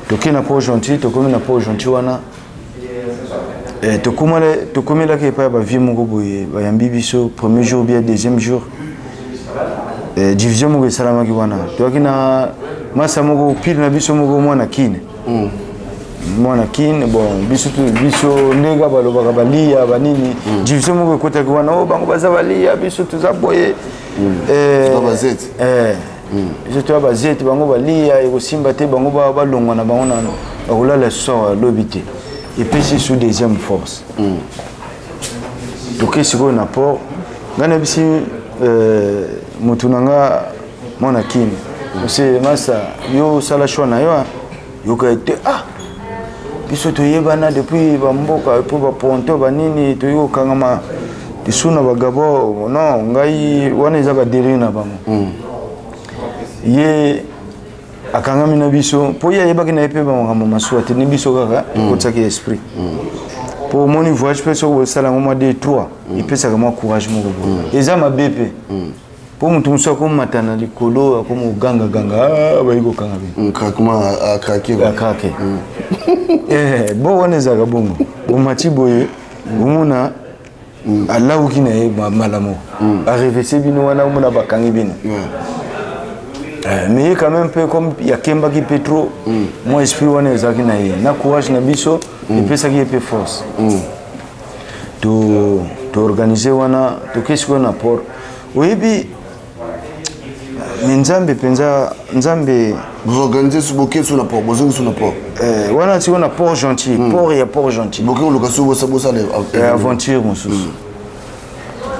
toke na Port Gentil. Tokomi na Port Gentil wana, tokomelaki epai ya bavieux moko boye, bayambi biso premier jour, bien deuxième jour. Division moko esalamaki wana, toyaki na masa moko pile na biso moko, mwana Kine. Mwana Kine, bon, biso biso ndenge balobaka balia banini. Division moko ekotaki wana: "O bango baza balia, biso toza boye." Biso toya bazete, bango balia, ekosimba te. Bango balongwa na bango nano, bakolala soir, alobi te. Epesi su deuxième force. Toke sikoyo na port. Ngai nayebisi motu na nga, mwana Kini: "Ose masa, yo osala choix na yo." Yoka ete: "Ah, biso toyebana depuis bamboka mpo baponto banini, toyei kokangama lisu na bagabon. Non, ngai wana eza badélire na bango." Ye Akangami na biso mpo ye ayebaki na ye mpe bamakambo masuwa te, ni biso kaka ekotisaki esprit. Mpo omoni voyage mpe soki bosala yango mwa 2 3, epesaka mwa courage moko boye. Eza mabe mpe mpo moto mosusu akomata na likolo, akoma kogangaganga, ah, bayi kokanga bino. Craquement, acraquer. Acraquer. Bo wana ezalaka bongo, bomati boye, omona alawuki na ye mbala moko, arevese bino wana, omona bakangi bino. Mais ye quand même mpe comme yakembaki mpe trop, mwa esprit wana ezalaki na ye na courage na biso epesaki ye mpe force. Toorganiser wana, tokei sikoyo na port. Oyebi, me Nzambe mpenza, Nzambe. Boorganiser su, boke su na port, bozongi su na port. Wana sikoyo na Port Gentil, port ya Port Gentil. Boke koluka su bosala aventure mosusu,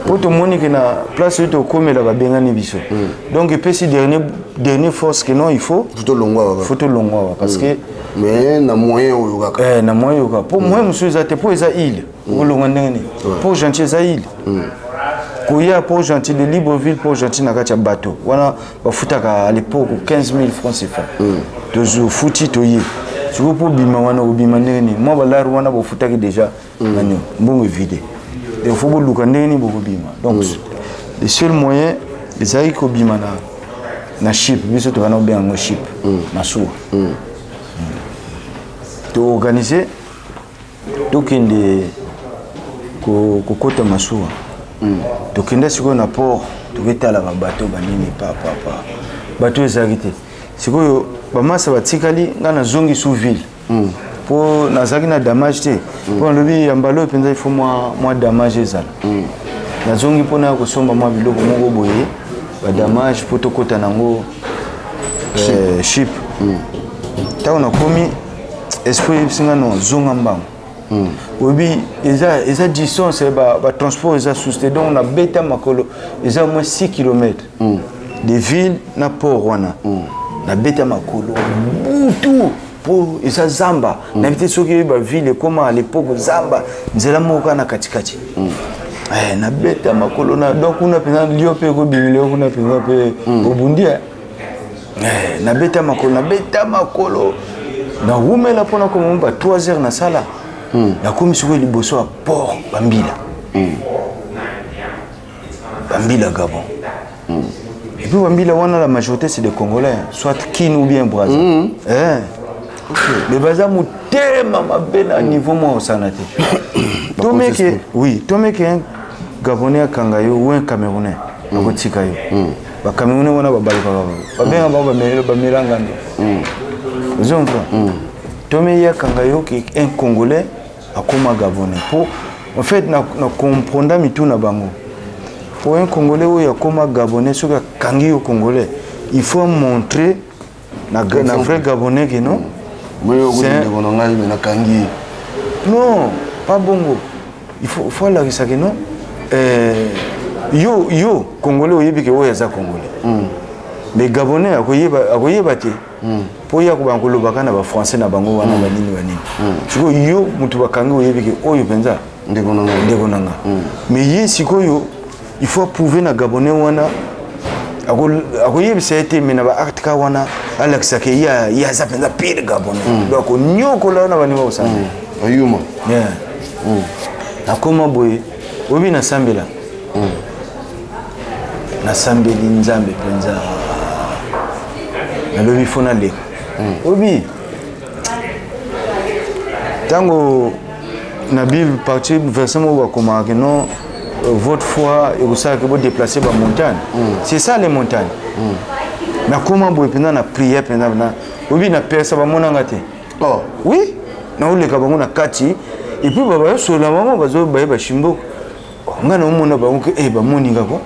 mpo tomoni ke na place oyo tokomela, babengani biso. Donc epesi dernier force que non, il faut tolongwa. Faut tolongwa awa parce que Mais na moyen oyo kaka. Na moyen oyo kaka, mpo moyen mosusu eza te, mpo eza ile, okolongwa ndenge nini? Port Gentil eza ile. Koya Port Gentil, de Libreville Port Gentil, na kati ya bateau wana bafutaka à l'époque 15 000 francs CFA. Tozofuti, toye sikoyo mpo bima wana, obima ndenge nini? Mwa balari wana bofutaki déjà nani, mbongo evide. Donc faut boluka ndenge nini bokobima. Donc le seul moyen ezalaki kobima na ship. Biso tokana kobenga yango ship, masuwa. Toorganiser, tokende kokota masuwa. Tokende sikoyo na port, toketala babato banini, papapa, bato ezalaki te. Sikoyo bamasa batikali, ngai nazongi sous ville mpo nazalaki na damage te, mpo nalobi ya mbala oyo mpenza ifo mwa damage ezala. Nazongi mpona ya kosomba mwa biloko moko boye, badamage, mpo tokɔta nango ship. Ntango nakomi, esprit eyebisi nga: non, zonga mbango. Oyebi, eza distance, batransport eza susu te. Donc nabeta makolo, eza au moins 6 km de ville na port wana. Nabeta makolo butu mpo eza zamba. Nayebi te soki oyebi baville ekóma à l'époque, zamba, nzela moko kaka na katikati. Nabeta makolo na donc kuna mpenza lio mpe ekobimila yo kuna mpenza mpe obundi. Nabeta makolo, nabeta makolo, nawumela mpona koma ba 3 heures nasala. Nakomi sikoyo liboso ya port, bambila, bambila Gabon. Et puis bambila wana, la majorité c'est des Congolais, soit Kin ou bien Brazza. Mais baza motema mabe na niveau mwa osana te. Tomeke, oui, tomeke un Gabonais akanga yo ou un Camerounais akotika yo. Bacamerounais wana babalukaka, babenga bango bamela ngando, ozo comprendre? Tome ye akanga yo ke un Congolais akóma Gabonais, po en fait na comprendre mitu na bango, po un Congolais oyo akóma Gabonais, soki akangi yo Congolais, il faut montrer na vrai Gabonais ke non. Ndeko na ngai, me nakangi ye. Non, pas bongo. Il faut alakisa ke non, yo Congolais oyebi ke oyo aza Congolais, mais Gabonais akoyeba te, mpo ye akobanga kolobaka na bafrançais na bango wana, banini banini. Sikoyo yo moto bakangi, oyebi ke oyo mpenza ndeko na ngai. Ndeko na nga. Mais ye sikoyo il faut prouver na Gabonais wana, akoyebisa ye te, mais na baacte ka wana alakisaka ye aza mpenza pire Gabonais. Donc akonyokola wana baninga kosala. Ayuma. Yeah. Nakoma boye, oyebi, nasambela, nasambeli Nzambe mpenza, nalobi fo naleka. Oyebi, ntango na Bible, partie verset moko bakomaka ke non, votre foi ekosalaka bodéplacer bamontagne. C'est ça, les montagnes. Nakoma boye mpenza na prière mpenza na oyebi, na persa bamonanga te. Oh. Oui, naoleka bango na kati et puis babayosola bango, bazobaye bashimboko. Ngai naomona bango ke bamoninga kwa,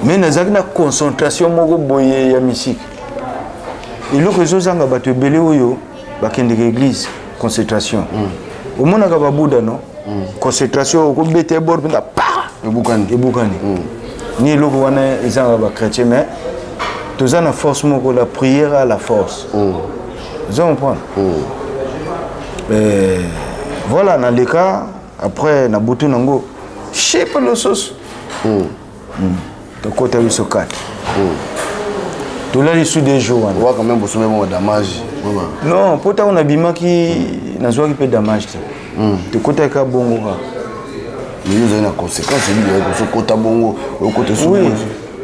mais nazalaki na concentration moko boye ya misike. Eloko ezozanga bato ebele oyo bakendeka église, concentration. Omonaka babuda, no concentration, okobeta ebor mpenza pa. Ebukani. Ebukani. Ni eloko wana ezanga bachrétien, mais toza na force moko, la prière a la force. Ozo comprendre? Voilà, naleka. Après na butu nango, ship lisusu. Tokota biso 4. Tolali su 2 jours wana. Wa quand même bosombe mwa damage. Non, mpo ntango nabimaki, nazwaki mpe damage te. Tokotaki ka bongo kaka. Mais yo ozali na conséquence, ebi kosokota bongo, okota. Oui,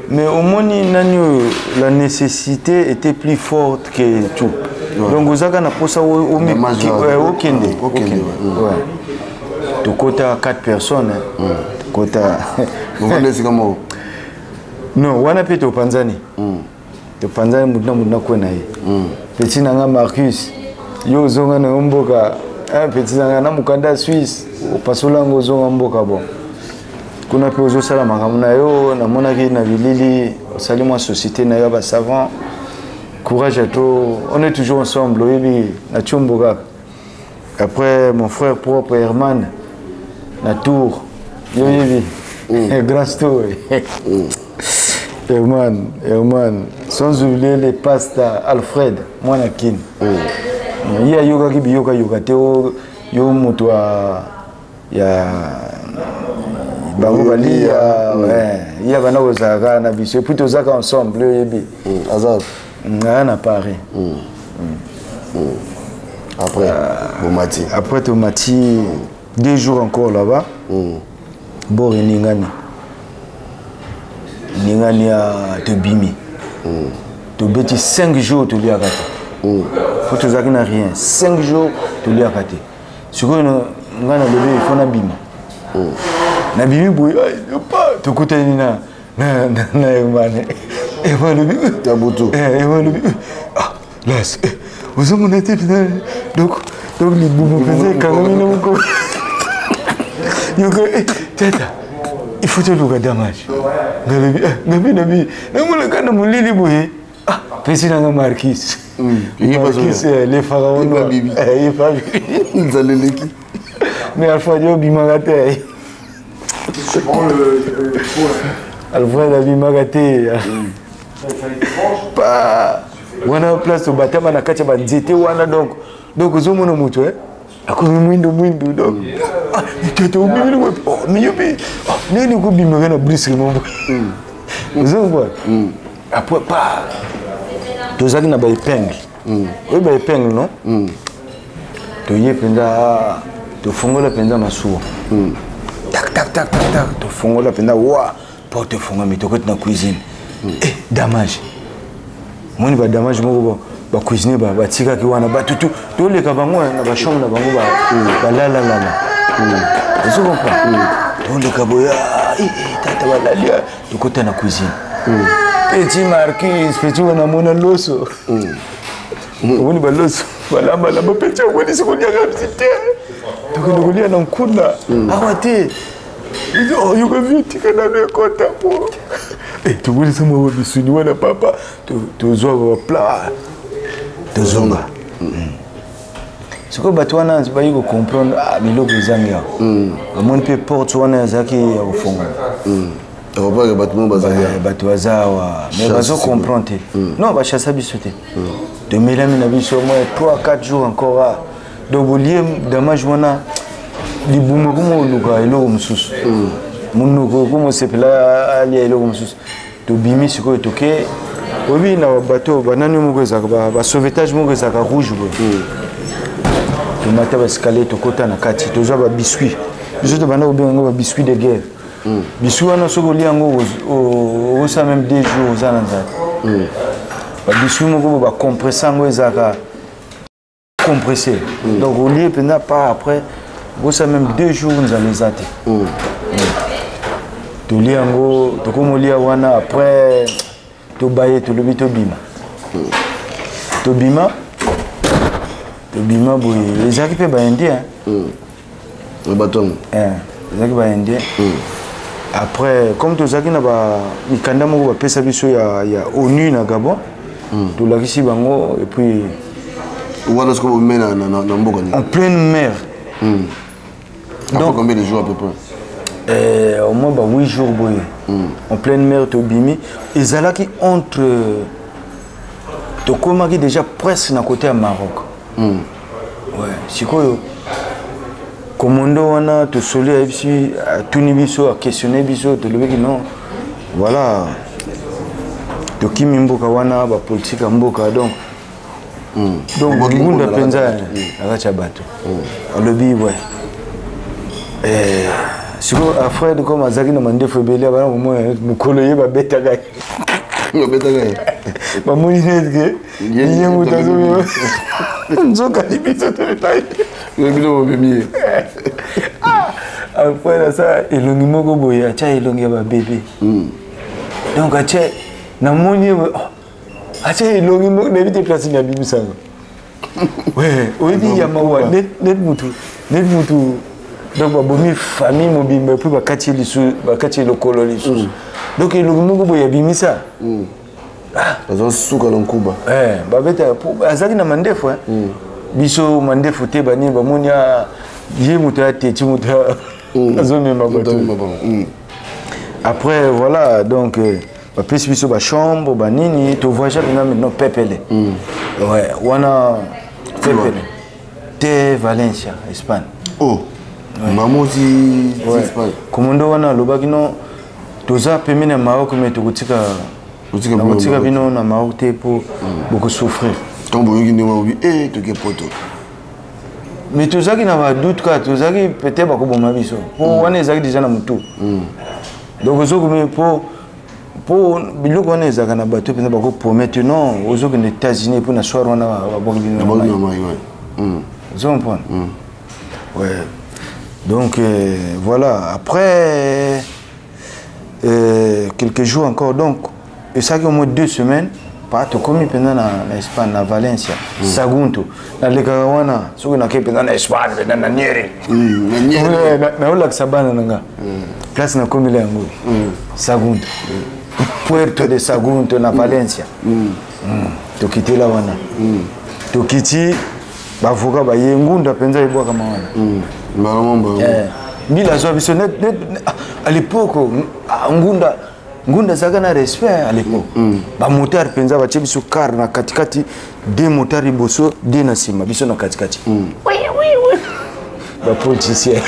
mais omoni nani oyo, la nécessité était plus forte que tout. Donc ozaka na mposa okende. Okende. Tokota 4 personnes, tokota. Bovanda esika moko? Non, wana mpe topanzani. Topanzani, mutu na mutu na kwe na ye. Petit na nga Marcus, yo ozonga na yo mboka. Petit na nga na mokanda ya Suisse, opasola yango, ozonga mboka. Bon, kuna mpe ozosala makambo na yo. Namonaki na bilili osali mwa société na yo ya basavant. Courage à toi, on est toujours ensemble, oyebi na tiombo kaka. Après, mon frère propre Herman na tour, yo yebi grâce tour. Herman, Herman, sans oublier les pasta Alfred mwana Kini. Ye ayokaki biyokayoka te yo moto ya bango balia. Ye abanda kozala kaka na biso et puis tozaka ensemble, oyebi. Aza? Aya na Paris. Après bomati? Après tomati 2 jours encore là-bas. Bord eningani, eningani ya tobimi. Tobeti 5 jours, toliaka te po tozalaki na rien. 5 jours toliaka te. Sikoyo ngai nalobi il faut nabima. Nabimi boye, tokutani na Hermane. Hermane alobi Ya butu. Hermane alobi: "Ah, las ozomona te mpenza." Donc libumu mpenza ekangami na moko yoko. "Tata, il faut toluka damage." Ngalobi ngabi nabi namonaka na molili boye. Ah, pesi nanga Marquis. Marquis, le pharaon noir. Ye fa. Nzala eleki. Mais Alfred, yo obimaka te. Alfred abimaka te. Pa wana place obatama na kati ya banzete wana. Donc ozomona moto akomi mwindu mwindu. Donc tete obimili, miyo mpe ndenge kobimaka na brusquement, ozomona. Après pa tozalaki na baépingle, oyo baépingle non, toye mpenza, tofongola mpenza masuwa, tak tak tak tak tak, tofongola mpenza wa porte efongami, tokoti na cuisine. Damage, moni badamage moko bacuisinier batikaki wana. Bato toleka bango na bachambre na bango, balalalala, ozo comprendre. Toleka boye, tata balali. Tokota na cuisine, petit Marquis, petit wana mona loso, omoni baloso balambalamba. Petit omoni soki oliaka bisi te, tokende kolia na nkunda awa te. Yoka vi tika nano ekota po tokolisa mwa bisuni wana. Papa, tozwa baplat, tozonga. Sikoyo bato wana bayi kocomprendre biloko ezangi awa. Bamoni mpe porte wana ezalaki ya kofongola. Akopaka bato mo bazali. Bato baza awa, mais bazo comprendre te. Non, bachassa biso te. Tomelami na biso moins 3 4 jours encore. Donc bolie damage wana, libumu ekoma oluka eloko mosusu, monoko ekoma osepela alia eloko mosusu. Tobimi sikoyo, toke. Oyebi na bato banani moko ezalaka basauvetage moko ezalaka rouge boye. Tomata baescalier, tokota na kati, tozwa babiscuit. Biso tobanda kobenga yango babiscuit de guerre. Biscuit wana, soki olia yango, okosala même 2 jours oza na nzala. Babiscuit moko bo bacompresse yango, ezalaka compressé. Donc olie mpenza pas, après okosala même 2 jours nzala eza te. Tolia yango, tokomolia wana. Après tobaye, tolobi tobima. Tobima, tobima boye, ezalaki mpe baindien. Bato yango? Ezalaki baindien. Après, comme tozalaki na bamikanda moko bapesa biso ya ONU na Gabon, tolakisi bango et puis Wana sikoyo bomeme na mboka nini? En pleine mer. Donc combien de jours à peu près? Au moins ba 8 jours boye. En pleine mer, tobimi. Ezalaki entre, tokomaki déjà presque na côté ya Maroc. Ouais, sikoyo commando wana tosoli, ayebisi, atuni biso, aquestionne biso. Tolobaki non, voilà. Tokimi mboka wana, bapolitike ya mboka, donc donc Obwaki ngunda ngunda na mpenza kati na kati ya bato. Alobi we sikoyo Alfred, comme azalaki na mandefu ebele, abana komona neti mokolo ye babetaka ye. Babetaka ye. Bamoni neti ke Ye- ye moto azomema, nzoka ni biso tobetaki. Bino bomemi ye. Alfred asala elongi moko boye, atya elongi ya babebe. Donc atya, namoni ye boye, oh, atya elongi moko, nayebi te place nini abimisanga. We oyebi ya mawa, net mutu, net mutu. Donc babomi famille mobimba, et puis bakati ye lisusu, bakati ye lokolo lisusu. Donc elongi moko boye abimisa. Aza suka na nkuba. Eh, babetaka azalaki na mandefu, eh. Biso mandefu te, banini bamoni ye moto ya teti, moto azomema bato. Après voilà, donc bapesi biso bachambre, banini, tovoyage mpenza maintenant pepele. Ouais, wana pepele te, Valencia, Espagne. Oh, mama oti Ouais. Espagne. Komondo wana alobaki no, toza pembeni ya Maroc, mais tokotika Kotika bino na nakotika Maroc. Bino na Maroc te mpo bokosouffrir. Ntango boyoki ndenge bakobi e toke poto. Mais tozalaki na badoute kaka, tozalaki peut-être bakoboma biso, mpo wana ezalaki déjà na motu. Donc ozokomi mpo biloko wana ezalaka na bato mpenza bakopromettre non, ozokende États-Unis mpo na soir wana babwaki bino na Babwaki mai. na mai, ouais. Ozo comprendre? Ouais, donc voilà, après quelques jours encore, donc esalaki au moins 2 semaines pa, tokomi mpenza na Espagne, na Valencia, Sagunto. Nalekaka wana soki nakei mpenza na Espagne, mpenza na niere. Na niere. Ouais, naolakisa bana na nga place nakomela yango, Sagunto, Puerto de Sagunto na Valencia. Tokitela wana, tokiti, bavoka baye, ngunda mpenza ebwakama wana. Mbala mambo. Eh, mbila azwa biso ah, à l'époque, ah, ngunda, ngunda azalaka na respect à l'époque. Bamotard mpenza batie biso car na katikati, deux motard liboso, deux na nsima, biso na katikati. Oui, bapoliticien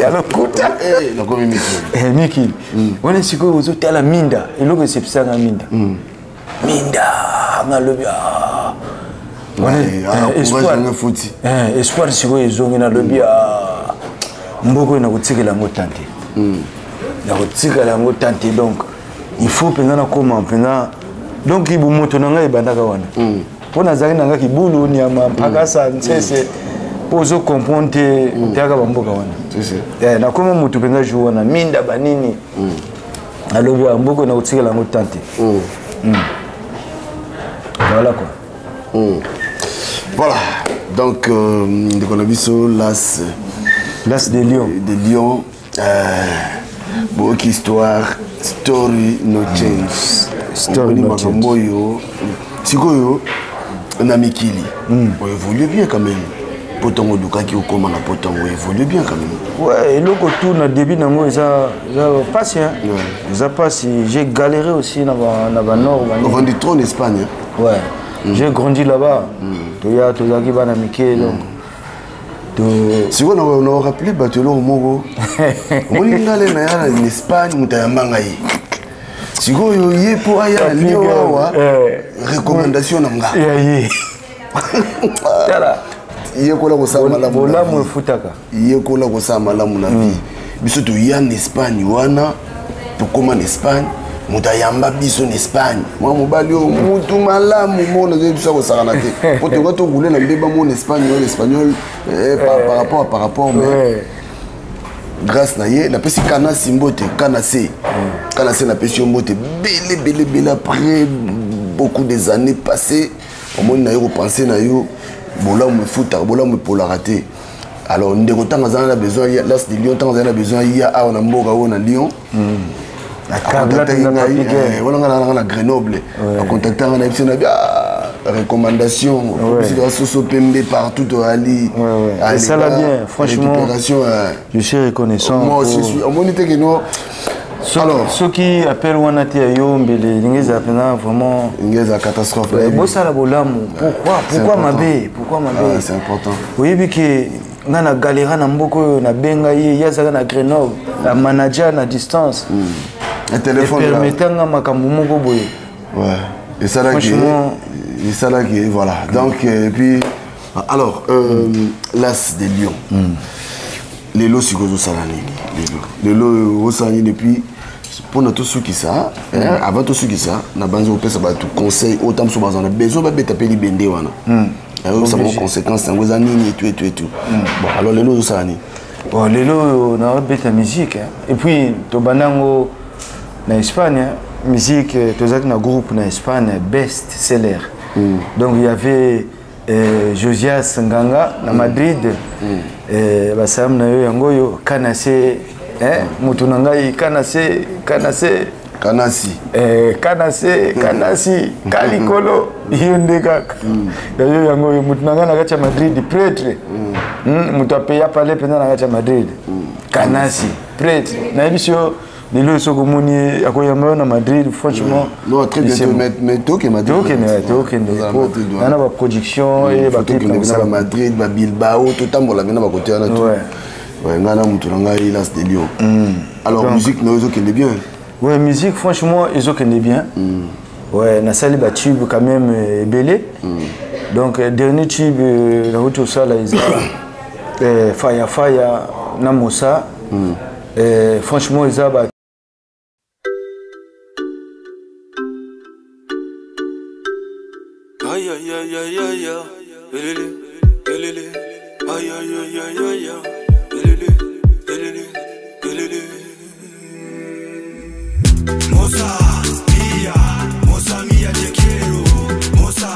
ya lokuta. Nakomi mikili. Eh, mikili wana sikoyo ozotala minda, eloko esepisanga minda, minda nalobi ah. Wana, Ouais, ah, eh, courage espoir. nanga futi. Eh, espoir sikoyo ezongi, nalobi ah, mboka oyo nakotikela yango tante, nakotikala yango tante. Donc il faut mpenza nakóma mpenza, donc bomoto na ngai ebandaka wana, mpo nazalaki na ngai kibulu, nyama, mpakasa, nsese, mpo ozo comprendre te, teyaka bamboka wana. Si, si. Eh, nakóma motu mpenza jour wana, minda banini, nalobi ah, mboka oyo nakotikela yango tante. Voilà quoi. Voilà, donc ndeko na biso Las Las de Lion. De Lion, boyoki histoire, story no change. Story Omoni no makambo oyo sikoyo na mikili, oévolue bien quand même, po ntango olukaki okóma na po ntango oévolue bien quand même. Ouais, eloko tout na début nango eza pasi, hein. Eza pasi, j'ai galéré aussi na ba nord, banini. Ovandi trop en Espagne, hein? Ouais, j'ai grandi là-bas. Toya, tozalaki bana mike, donc to Sikoyo na orappele bato eloko moko. Omoni ngale na ya na Espagne, moto ayamba ngai, sikoyo ye mpo aya na Lio awa, recommandation na nga. Ya ye tala. Yekola kosala malamu na Bolamu vie. Efutaka. Yekola kosala malamu na vie. Biso toya na Espagne wana, tokóma na Espagne, moto ayamba biso na Espagne, mwa mobali oyo, mutu malamu moko, nazoyebi biso akosakana te, po toka tokule na mbeba mo na Espagne oyo, espagnol par rapport, mais grâce na ye, napesi Kanasi mbote, Kanase, Kanase, napesi yo mbote bele bele bele. Après beaucoup des années passées, omoni na yo kopense na yo, bolamu efutaka, bolamu epolaka te. Alors ndeko, ntango azala na besoin, Las de Lion, ntango azali na besoin ya awa na mboka oyo na Lyon, Akabla acontactaki mpenza ngai. Papi Gay. Wana ngai nanga na Grenoble, acontacte nga na biso na bi recommandation, biso toza soso pembe partout toyali. Ouais. Et ça l'a bien, franchement. Récupération. Je suis reconnaissant. Moi aussi, je suis omoni te keno. Alors Soki appel wana te ya yo, mbele elingi ezala mpenza vraiment nge eza catastrophe. Bosala bolamu, pourquoi C'est pourquoi important. mabe, pourquoi mabe? Ah, c'est important. Oyebi ke nga na galera na mboka oyo, nabenga ye, ye azalaka na Grenoble, na manager na distance. Un téléphone là. Epermetanga makambo moko boye. Ouais. Et ça là Franchement- et ça là qui voilà. Donc et puis alors l'as des lions. Lelo sikoyo ozosala nini lelo lelo osala nini et puis mpona tosukisa hein, avant tosukisa na banzi kopesa bato conseil oyo ta mosusu bazala na besoin babeta mpe libende wana oyebisa bango conséquence yango eza nini etu etu etu. Bon, alors lelo ozosala nini? Bon, lelo oyo naobeta musique, hein. Et puis tobanda yango na Espagne, hein. Musique, tozalaki na groupe na Espagne, best seller. Donc il y avait Josias Nganga na Madrid. Basalamu na yo yango oyo kanase, hein, motu na ngai kanase kanase. Kanasi. Kanase kanasi kalikolo yo nde kaka ya yo yango oyo motu na ngai na kati ya Madrid, prêtre. Moto apeya pale mpenza na kati ya Madrid, kanasi prêtre. Nayebisi yo lelo soki omoni ye akoyamba yo na Madrid, franchement. Non, très bientôt, mais toke Madrid. Tokende, tokende. Tozala po Madrid, ouais. na baproduction e Faut baclip tokende na na kosala. Madrid, babilbao, totambola mpe na bakote wana tu. Ouais. Ouais, ngai na moto na ngai l'as de lion. Alors musique na yo ezokende bien? Ouais, musique, franchement, ezokende bien. Ouais, nasali batube quand même ebele. Donc dernier tube nauti osala eza faya faya na mosa. Franchement eza ba Aïe aïe aïe aïe aïe aïe, elele, elele, aïe aïe aïe aïe aïe, elele, elele, elele. Mosa mia, mosa mia te quiero, mosa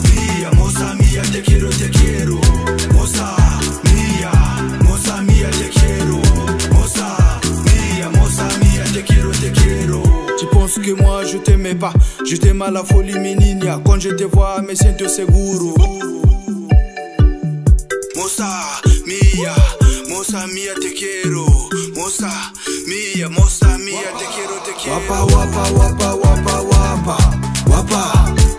mia, mosa mia te quiero, te quiero, mosa mia, mosa mia te quiero, mosa mia, mosa mia te quiero, te quiero. Tu penses que moi je t'aimais pas, je t'aime à la folie mi niña. Quand je te vois me siento seguro. Mosa mia, mosa mia te quiero, mosa mia, mosa mia te quiero, te quiero. Wapa wapa wapa wapa wapa wapa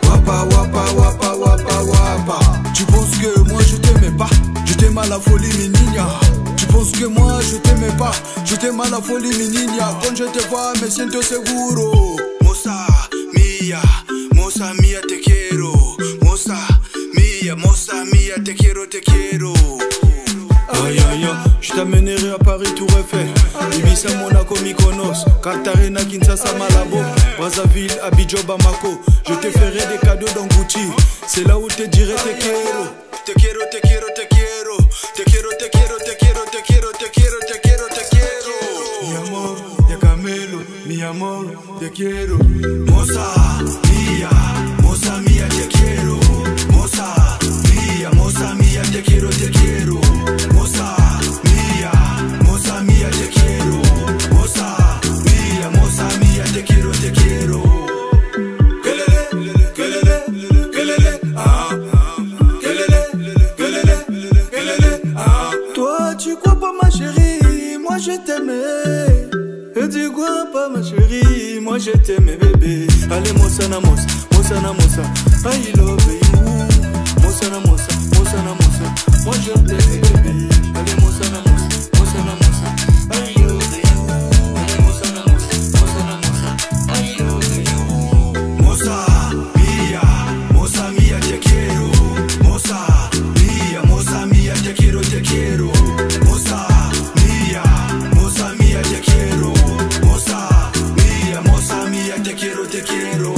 wapa wapa wapa wapa wapa. Tu penses que moi je t'aimais pas, je t'aime à la folie mi niña. Tu penses que moi je t'aimais pas, je t'aime à la folie mi niña. Quand je te vois me siento seguro. Mosa mia, mosa mia te quiero, mosa mia, mosa mia te quiero, te quiero. Aïe aïe aïe, je t'amènerai à Paris Tour Eiffel, Ibiza, Monaco, Mykonos, Cartagena, Kinshasa, Malabo, Brazzaville, Abidjan, Bamako. Je te ferai des cadeaux dans Gucci, c'est là où te dirai te quiero. Te quiero, te quiero, te quiero, te quiero, te quiero, te quiero, te quiero, te quiero, te quiero, te quiero. Mi amor, te camelo, mi amor, te quiero. Mosa mia, mosa mia, te quiero. Mosa mia, mosa mia, te quiero, te quiero. Mosa mia, mosa mia, te quiero. Mosa mia, mosa mia, te quiero, te quiero. Kelele, kelele, kelele, ah. Kelele, kelele, kelele, ah. Toi tu crois pas ma chérie, moi je t'aimais. Et tu crois pas ma chérie, moi je t'aimais bébé. Allez mosa na mosa, mosa na mosa, I love you. Mosa na mosa, mosa na mosa, moi je t'aimais bébé. Allez mosa na mosa, mosa na mosa, I love you. Allez mosa na mosa, mosa na mosa, I love you. Mosa mia, mosa mia te quiero. Mosa mia, mosa mia te quiero, te quiero. Mosa mia, mosa mia te quiero. Mosa mia, mosa mia te quiero, te quiero.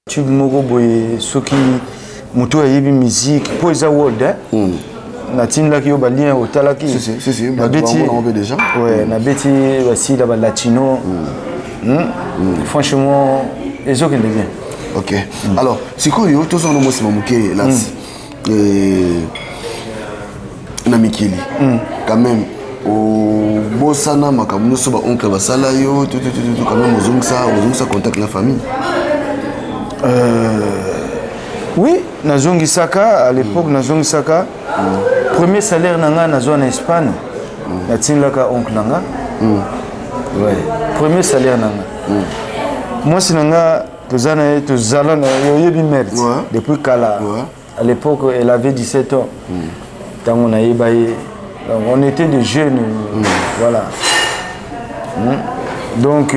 Tube moko boye soki moto ayebi musique mpo eza world, hein? Natindaki yo balien otalaki. Si, si, si, si, bato bango nango mpe déjà. Ouais, nabeti basila balatino. Franchement ezokende bien. Ok, alors sikoyo tozwana mwa nsima moke lasi na mikili quand même obosana makambo nyonso baoncle basala yo tu, tu, tu, tu, tu, quand même ozongisa contact na famille? Oui, nazongisaka à l'époque. Nazongisaka premier salaire na ngai nazwa na Espagne, natindilaka oncle na nga. Ouais. Premier salaire na nga. Mwasi na nga toza na ye, tozala na ye, oyebi merde. Depuis kala. À l'époque, elle avait 17 ans. Ntango nayeba ye. Donc on était des jeunes. Voilà. Donc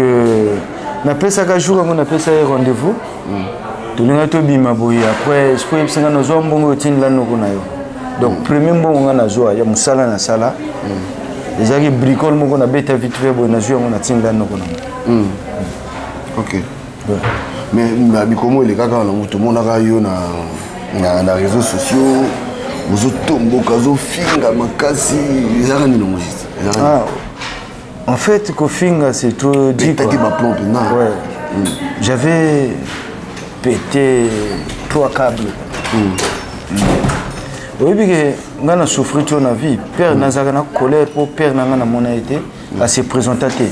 napesaka jour yango, napesa ye rendez-vous. Tolinga tobima boye. Après esprit oyebisa nga: nazwa mbongo, otindela noko na yo. Donc premier mbongo nga nazwa ya mosala nasala ezalaki bricole moko nabeta vite fait boye, nazwi yango, natindela noko na nga. Ok, mais na bikomo elekaka na moto, omonaka yo na réseaux sociaux ozotomboka, ozofinga makasi. Ezalaka nini yango juste? Ah, en fait, kofinga, c'est trop dit. Betaki baplomb mpenza. Ouais. J'avais pété trois câbles. Oyebi ke ngai na souffrir to na vie. Père, nazalaka na colère mpo père na ngai namona ye te, ase présenta te.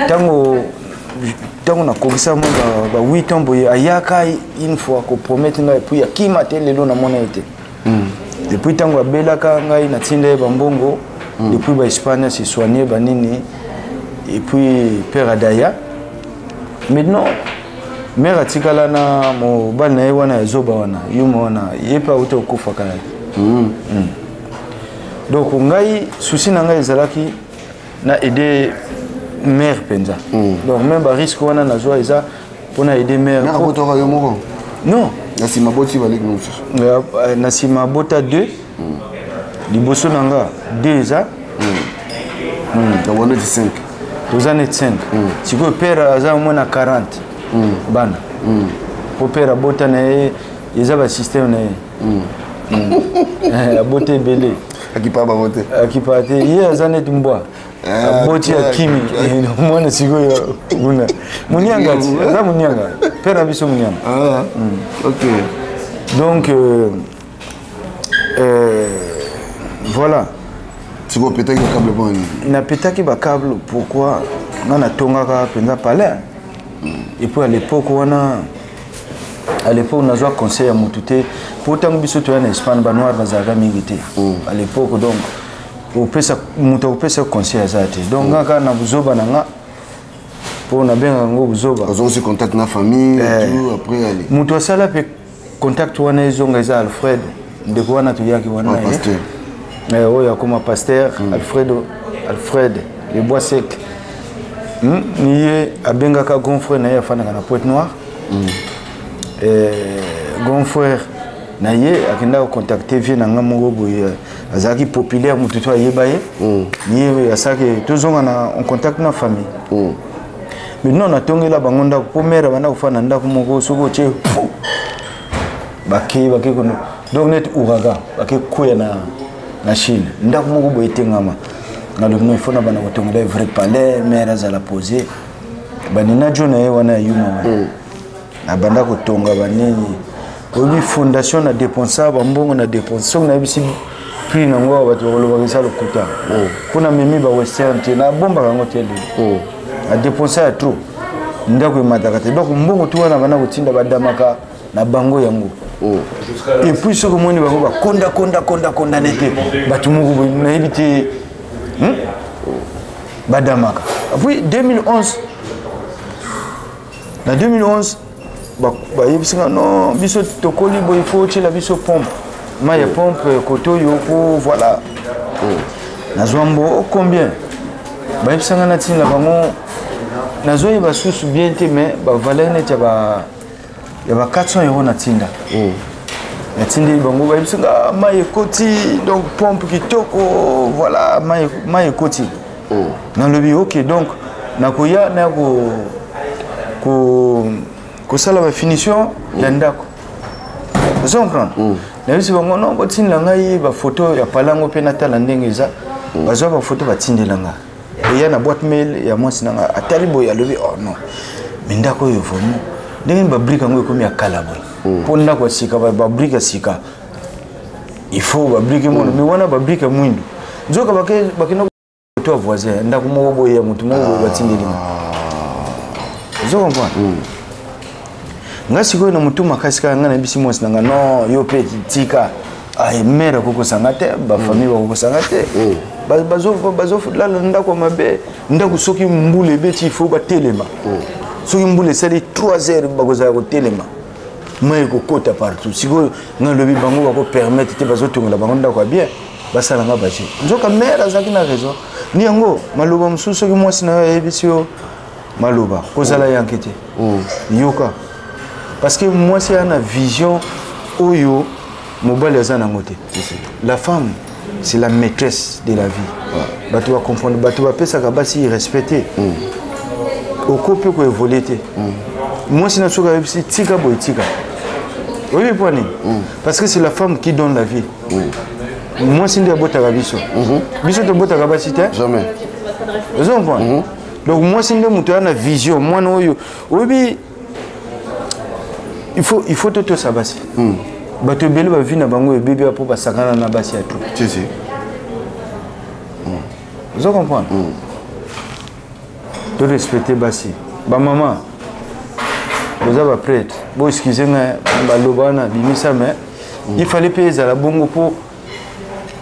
Ntango nakokisa mwa ba 8 ans boye, ayaka une fois kopromettre ngai, et puis akima te. Lelo namona ye te. Depuis ntango abelaka, ngai natinda ye bambongo depuis baEspagne, ase soigne banini, et puis père adaya. Maintenant mare atikala na mobali na ye wana ya zoba wana, yuma wana, ye mpe auta kokufa kala te. Donc ngai, souci na ngai ezalaki na aider mare mpenza. Donc même barisque wana nazwa eza mpona aider mare. Mare abotaka yo moko? Non. Na nsima boti baleki mosusu? Na nsima abota deux. Liboso na nga deux eza. Donc wana neti 5. Toza neti 5. Sikoyo père aza mwa na 40 bana, po père abota na ye, eza basystème na ye. Abota ebele. Akipa bango te. Akipa te, ye aza neti mbwa, aboti, akimi. Mwana sikoyo kuna monianga ti aza monianga, père na biso monianga. Ah, ok. Donc voilà. Sikoyo opetaki bacâble mpo nini? Napetaki bacâble pourquoi? Nga natongaka mpenza palais. Et puis à l'époque wana, à l'époque nazwa conseil ya motu te, mpo ntango biso toya na Espagne, banoir bazalaka mingi te à l'époque. Donc opesa moto akopesa conseil aza te. Donc nga kaka na buzoba na nga, mpo nabengaka yango buzoba. Ozongisi contact na famille et tout, après allez. Moto asala mpe contact wana ezonga eza Alfred, ndeko wana toyaki wana. Ah, ye. pasteur. Oyo akoma pasteur, Alfredo, Alfred le bois sec. Ni ye abengaka grand frère na ye afandaka na Pointe Noire. Grand frère na ye akendaka contacter vieux na nga moko boye, azalaki populaire, motu to ayeba ye. Ye asalaki tozonga na en contact na famille. Maintenant natongela bango ndako, mpo mare abanda kofanda na ndako moko, soki otie fu, bakei kono, donc neti ouragan, bake kwea na Chine, ndako moko boye etengama. Nalobi: no, ifo na banda kotongela ye vrai palais, mare azala posé. Banina jo na ye wana ya yuma wana, nabanda kotonga banini, oyebi, fondation na dépensa bambongo na dépense. Soki nayebisi prix nango awa, bato bakolobaka eza lokuta, mpo namemi bawestern te, nabombaka yango te. Lelo nadépensa ya trop, ndako emataka te. Donc mbongo tu wana banda kotinda, badamaka na bango yango. Et puis soki omoni bango bakonda konda konda konda nete bato moko boye, nayebi te. Badamaka. Puis 2011, na 2011 bayebisi nga: non, biso tokoli boye, fo otiela biso pompe, mai ya pompe kote oyo po voilà. Nazwa mbo combien bayebisa nga, natinda bango, nazoyeba susu bien te, mais bavaleur neti ya ba 400 €. Natinda, natindeli bango, bayebisi nga mai ekoti, donc pompe kitoko, voilà, mai ekoti. Nalobi: ok, donc nakoya na kosala bafinition ya ndako. Ozo comprendre? Nayebisi bango: non, botindela ngai bafoto ya palango mpe natala ndenge eza. Bazwa bafoto, batindela nga, eya na boîte mail ya mwasi na nga. Atali boye, alobi: oh non, mais ndako oyo vraiment, ndenge nini babrique yango ekomi ya kala boye? Mpo ndako ya sika, babrique ya sika, il faut babrique mono, mais wana babrique ya mwindu. Nzoka bakenda to ya voisin, ndako moko boye ya motu moko boye, batindeli nga. Ozo comprendre? Nga sikoyo na motu makasi kaka, nga nayebisi mwasi na nga: non, yo mpe tika. Ay, mare akokosanga te, bafamille bakokosanga te. Bazolala ndako ya mabe, ndako soki mbula ebeti, il faut batelema. Soki mbula esali 3 heures, bakozala kotelema, mai ekokota partout. Sikoyo ngai lobi bango bakopermettre te, bazotongela bango ndako ya bien, basala nga baje. Nzoka mare azalaki na raison. Ni yango maloba mosusu, soki mwasi na yo ayebisi yo maloba, kozala yanke te, yoka, parce que mwasi aza na vision oyo mobali aza nango te. La femme, c'est la maîtresse de la vie. Bato bacomprendre, bato bapesaka basi respect te, oko mpe koévoluer te. Mwasi na soki ayebisi tika boye, tika. Oyebi mpo nini? Parce que c'est la femme qui donne la vie. Mwasi nde abotaka biso. Biso tobotaka basi te. Jamais. Ozo comprendre? Donc mwasi nde moto aza na vision. Mwana oyo oyebi, il faut totosa basi. Bato ebele bavie na bango ebebi mpo basakana na basi ya trop. Si si. Ozo comprendre? To respecte basi. Bamama boza baprêtre, bo excuse ngai, baloba wana bimisa, mais il fallait mpe ezala bongo mpo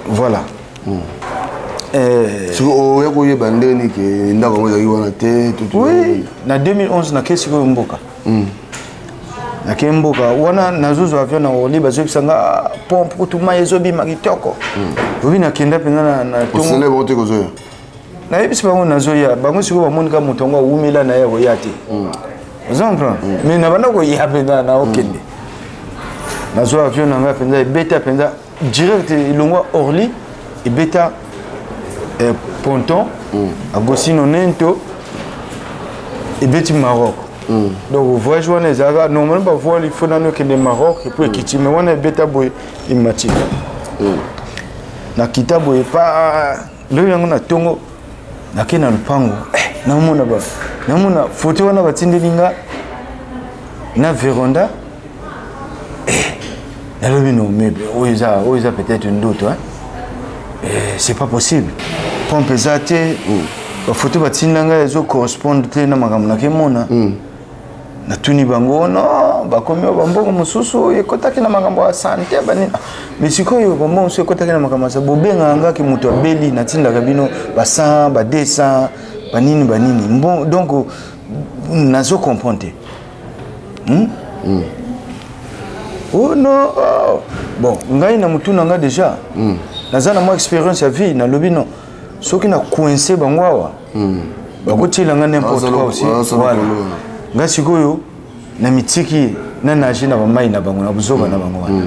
voilà. Soki oya koyeba ndenge nini ke ndako yango ezalaki wana te? Oui, na 2011 nakei sikoyo mboka. Nakei mboka wana, nazozwa avion na Orly, bazoyebisa nga pompe kutu mai ezobima kitoko. Obi nakenda mpenza na tongo bango te kozoya. Nayebisi bango nazoya. Bango sikoyo bamoni ka moto yango awumela na ye koya te. Ozo comprendre? Mais na banda koya mpenza, na okende, nazwa avion na ngai mpenza, ebeta mpenza direct, elongwa Orly, ebeta ponton Agostinho Neto, ebeti Maroc. Donc voyage wana ezalaka normalement bavoile, il faut nano ekende Maroc et puis ekiti, mais wana ebeta boye, emati. Nakita boye pa lobi yango na ntongo, nake na lupango, namona ba namona foto wana batindeli nga na véranda. Nalobi no, mais oyo eza peut-être ndoto, hein? C'est pas possible, pompe eza te, bafoto batinda ngai ezocorrespondre te na makambo nakemona. Natuni bango, no, bakomi oyo bambongo mosusu ekɔtaki na makambo ya santé banini. Mais sikoyo bambongo mosusu ekɔtaki na makambo ya santé, bobengaka ngaki moto abeli, natindaka bino ba 100, ba 200, banini banini. Bon, donc nazo comprendre te. Oh non, oh. Bon, ngai na motu na ngai déjà naza na mwa expérience ya vie. Nalobi non, soki na coince bango awa, bakotiela ngai n'importe quoi aussi. Voilà, ngai sikoyo na mitiki na nage na bamai na bango, na buzoba na bango wana.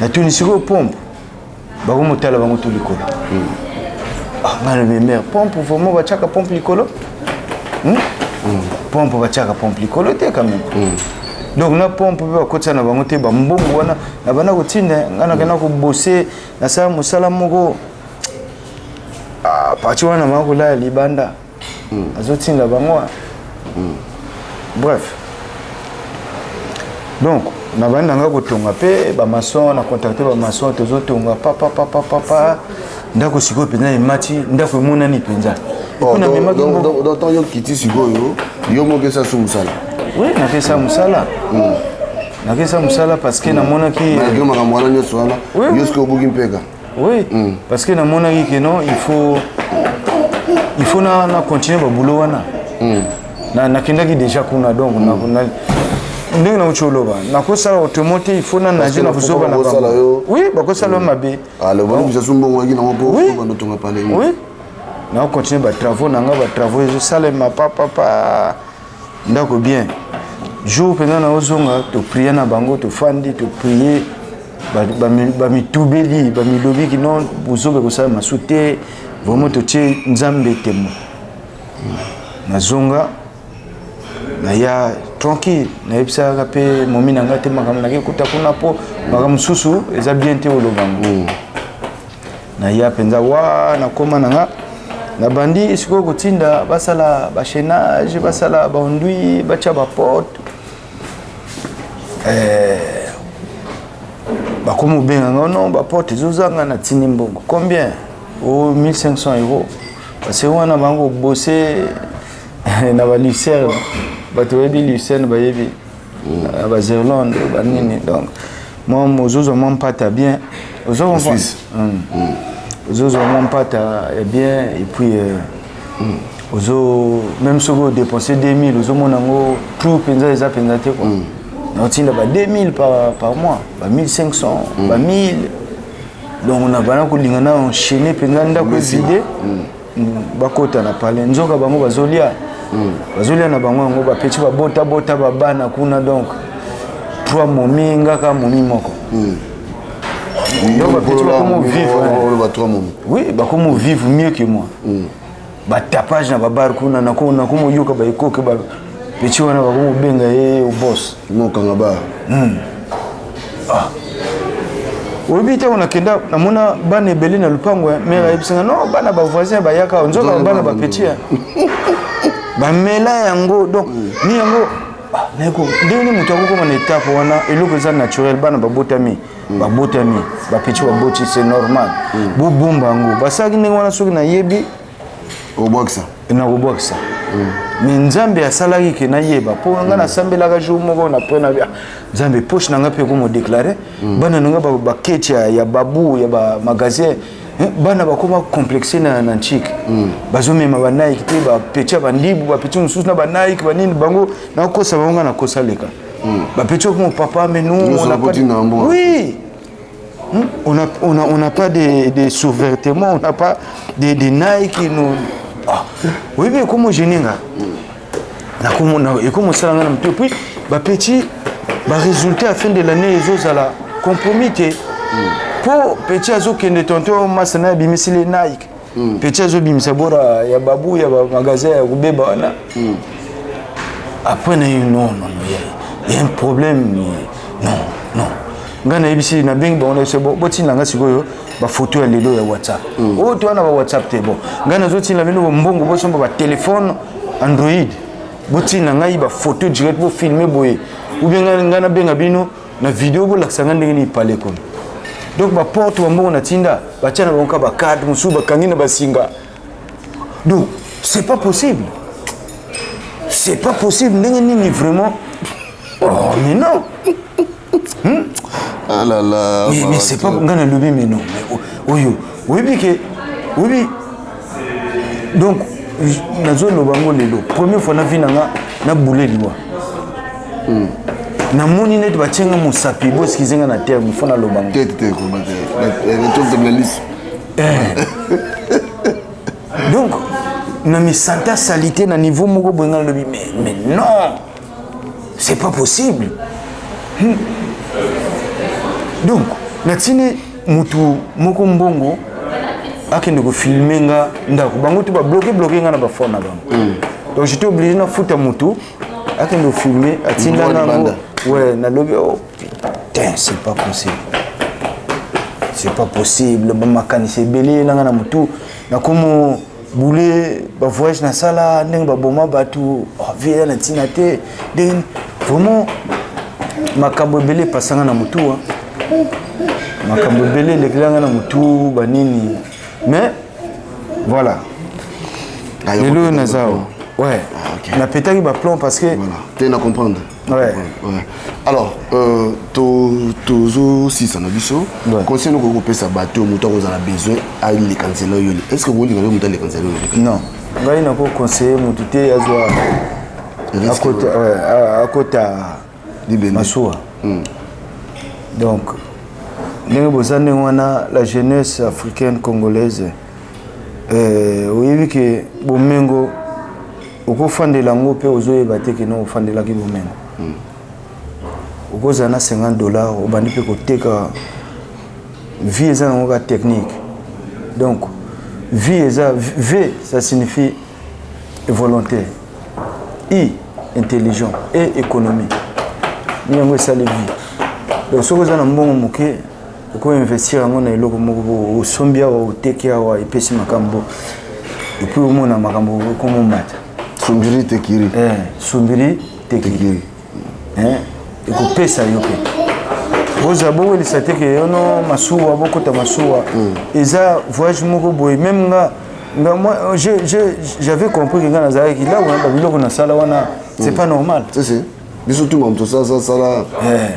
Natuni sikoyo pompe, bakomotala bango to likolo. Ah, ngai nalobi mare, pompe vraiment batiaka pompe likolo? Pompe, batiaka pompe likolo te quand même. Donc na pompe mpe bakotisa na bango te. Bambongo wana na banda kotinda ngai, nakenda kobose, nasala mosala moko parti wana, banga kolala libanda, azotinda bango wana. Bref, donc na bandi nanga kotonga mpe bamaçon, na contacte bamaçon, tozotonga papapapapapa. Ndako sikoyo mpenza emati, ndako emonani mpenza. Donc yo kiti sikoyo, yo moko esa su mosala? Oui, nakesa mosala, nakesa mosala parce que namonaki Malgré makambo wana nyonso wana, yo soki obuki mpeka? Oui, parce que namonaki ke non, il faut na continuer baboulot wana. Nakendaki déjà kuna, donc ndenge nauti oloba, nakosala autrement te, il faut na nage na kozoba na bango. Oui, bakosala yo mabe. Bisasu mbongo yaki nango mpo bando tonga pale. Oui, nakocontinue batravaux na nga, batravaux ezosalema papapa, ndako bien. Jour mpenza naozonga, toprie na bango, tofandi, toprie, bamitubeli, bamilobiki non, bozoba ekosala masu te, vraiment totie Nzambe temo. Nazonga, naya tranquille, nayebisaka mpe momi na ngai te makambo nake kuta kuna, mpo makambo mosusu eza bien te olobango. Naya mpenza wa nakóma na nga, nabandi sikoyo kotinda basala bachaînage, basala baenduit, batya baporte. Bakomi obenga nga, non, baporte ezozanga. Natindi mbongo, combien? O 1500 euros, parce que wana bango bose na balucerne, bato bayebi lucerne, bayebi na bazerlande banini. Donc mwa ozozwa mwa mpata bien, Ozozwa mwa mpata ya bien et puis ozo même soki odepense 2000, ozomona yango tout mpenza eza mpenza te quoi. Naotinda ba 2000 par mois, ba 1500, ba 1000. Donc na bana kolinga na enchaîner mpenza, ndako evide, bakota na palais, nzoka bango bazolia, bazolia na bango yango. Bapeti babotabota babana kuna, donc trois momi, ngaka momi moko. Donc bapeti bakomo vivre, oui, bakomo vivre mieux que moi. Batapage na babar kuna, nakomoyoka baekoke, bapeti wana bakomobenga ye obos. Mokanga bar. Oyebi, ntango nakenda, namona bana ebele na lupango. Mare ayebisanga: "Non, bana bavoisin bayaka." Nzoka bana bapeti bamela yango. Donc ni yango ndenge nini moto akokoma na étape wana? Eloko eza naturel, bana babotami, babotami, bapeti baboti, c'est normal. Bobomba yango, basalaki ndenge wana. Soki nayebi, Obwakisa. Nakobwakisa. Mais Nzambe asalaki ke nayeba, mpo nga nasambelaka jour moko na pre na Nzambe, poche na nga mpe ekomo déclarer bana na nga baketi ya babu ya bamagasin. Bana bakoma complexe na nchike, bazomema banike te, bapeti ya bandibu, bapeti mosusu na banike banini. Bango nakosa bango, nga nakosa leka. Bapeti okoma: "Papa, mais nous, on a pas de..." Oui, on a pas de sous-vêtements, on n'a pas de Nike. Nous... Ah. Oui, mais comment je n'ai et comment ça et puis bapeti barésultat à fin de l'année ezozala compromis te, mpo petit azokende, tonton masa na abimisili Nike, petit azobimisa bora ya babu ya bamagasin ya kobeba wana. Après na ye: "Non, non, non, il y a un problème, non, non." Ngai nayebisi, nabengi bango, nayebisi: "Botinda nga sikoyo bafoto ya lelo ya WhatsApp oyo to wana, ba WhatsApp te. Bon, ngai nazotinda bino mbongo, bosomba batelefone Android, botinda ngai bafoto direct, bofilme boye, ou bien ngai nabenga bino na video, bolakisa ngai ndenge nini pale kono." Donc baporte bambongo natinda, batia na bango ka bacarte mosusu, bakangi na basinga. Donc c'est pas possible, c'est pas possible. Ndenge nini vraiment? Oh, mais non. Ah là là. Mais c'est pas, ngai nalobi: "Mais non, mais oyo oyebi ke oyebi." Donc nazoloba yango lelo, première fois na vie na nga nabule liwa. Namoni neti batienga mosapi, boexcuser nga na terme, fo naloba ngo. Te, te, te, liso. Donc na misanta salité na niveau moko boye, nga nalobi: Mais non, c'est pas possible." Donc natini mutu moko mbongo akende kofilme nga ndako. Bango to babloke bloke nga na bafone na bango. Donc j'étais obligé nafuta mutu akende kofilme, atinda ngango. Ouais, nalobi: "Oh putain, c'est pas possible, c'est pas possible." Bamakanisi ebele nanga na mutu, nakomo bule bavoyage nasala, ndenge baboma bato, oh, vie na ntina te, ndenge vraiment makambo ebele epasanga na mutu, makambo ebele elekelanga na mutu banini. Mais voilà, lelo oyo naza awa, ouais. Ah, napetaki baplomb parce que Voilà. Te na comprendre. Ouais. Alors tozosisa na biso. Conseil nokoki kopesa bato, moto akozala besoin aleka nzela oyo, est ce que kolinga mpe moto aleka nzela oyo? Non, ngai nakoconseille motu te azwa akota masuwa. Donc ndenge boza ndenge wana, la jeunesse africaine congolaise, oyebi ke bomengo okofandela yango mpe ozoyeba te ke no ofandelaki bomengo. Okozala na 50 $, obandi mpe koteka. Vie eza nango ka technique. Donc vie eza V, ça signifie volonté, I intelligent et économie. Ni yango esali vie. Donc soki oza na mbongo moke, okoinvestir yango na eloko moko, osombi awa, oteki awa, epesi makambo, et puis omona makambo ekomomata. Sombiri tekiri. Sombiri tekiri, ekopesa yo mpe. Bozala bowelisa te ke yono masuwa, bokota masuwa. Eza voyage moko boye. Même nga moi, j'avais compris que nga nazalaki là wana, babiloko nasala wana, c'est pas normal. Si, si. Biso tuma moto salasala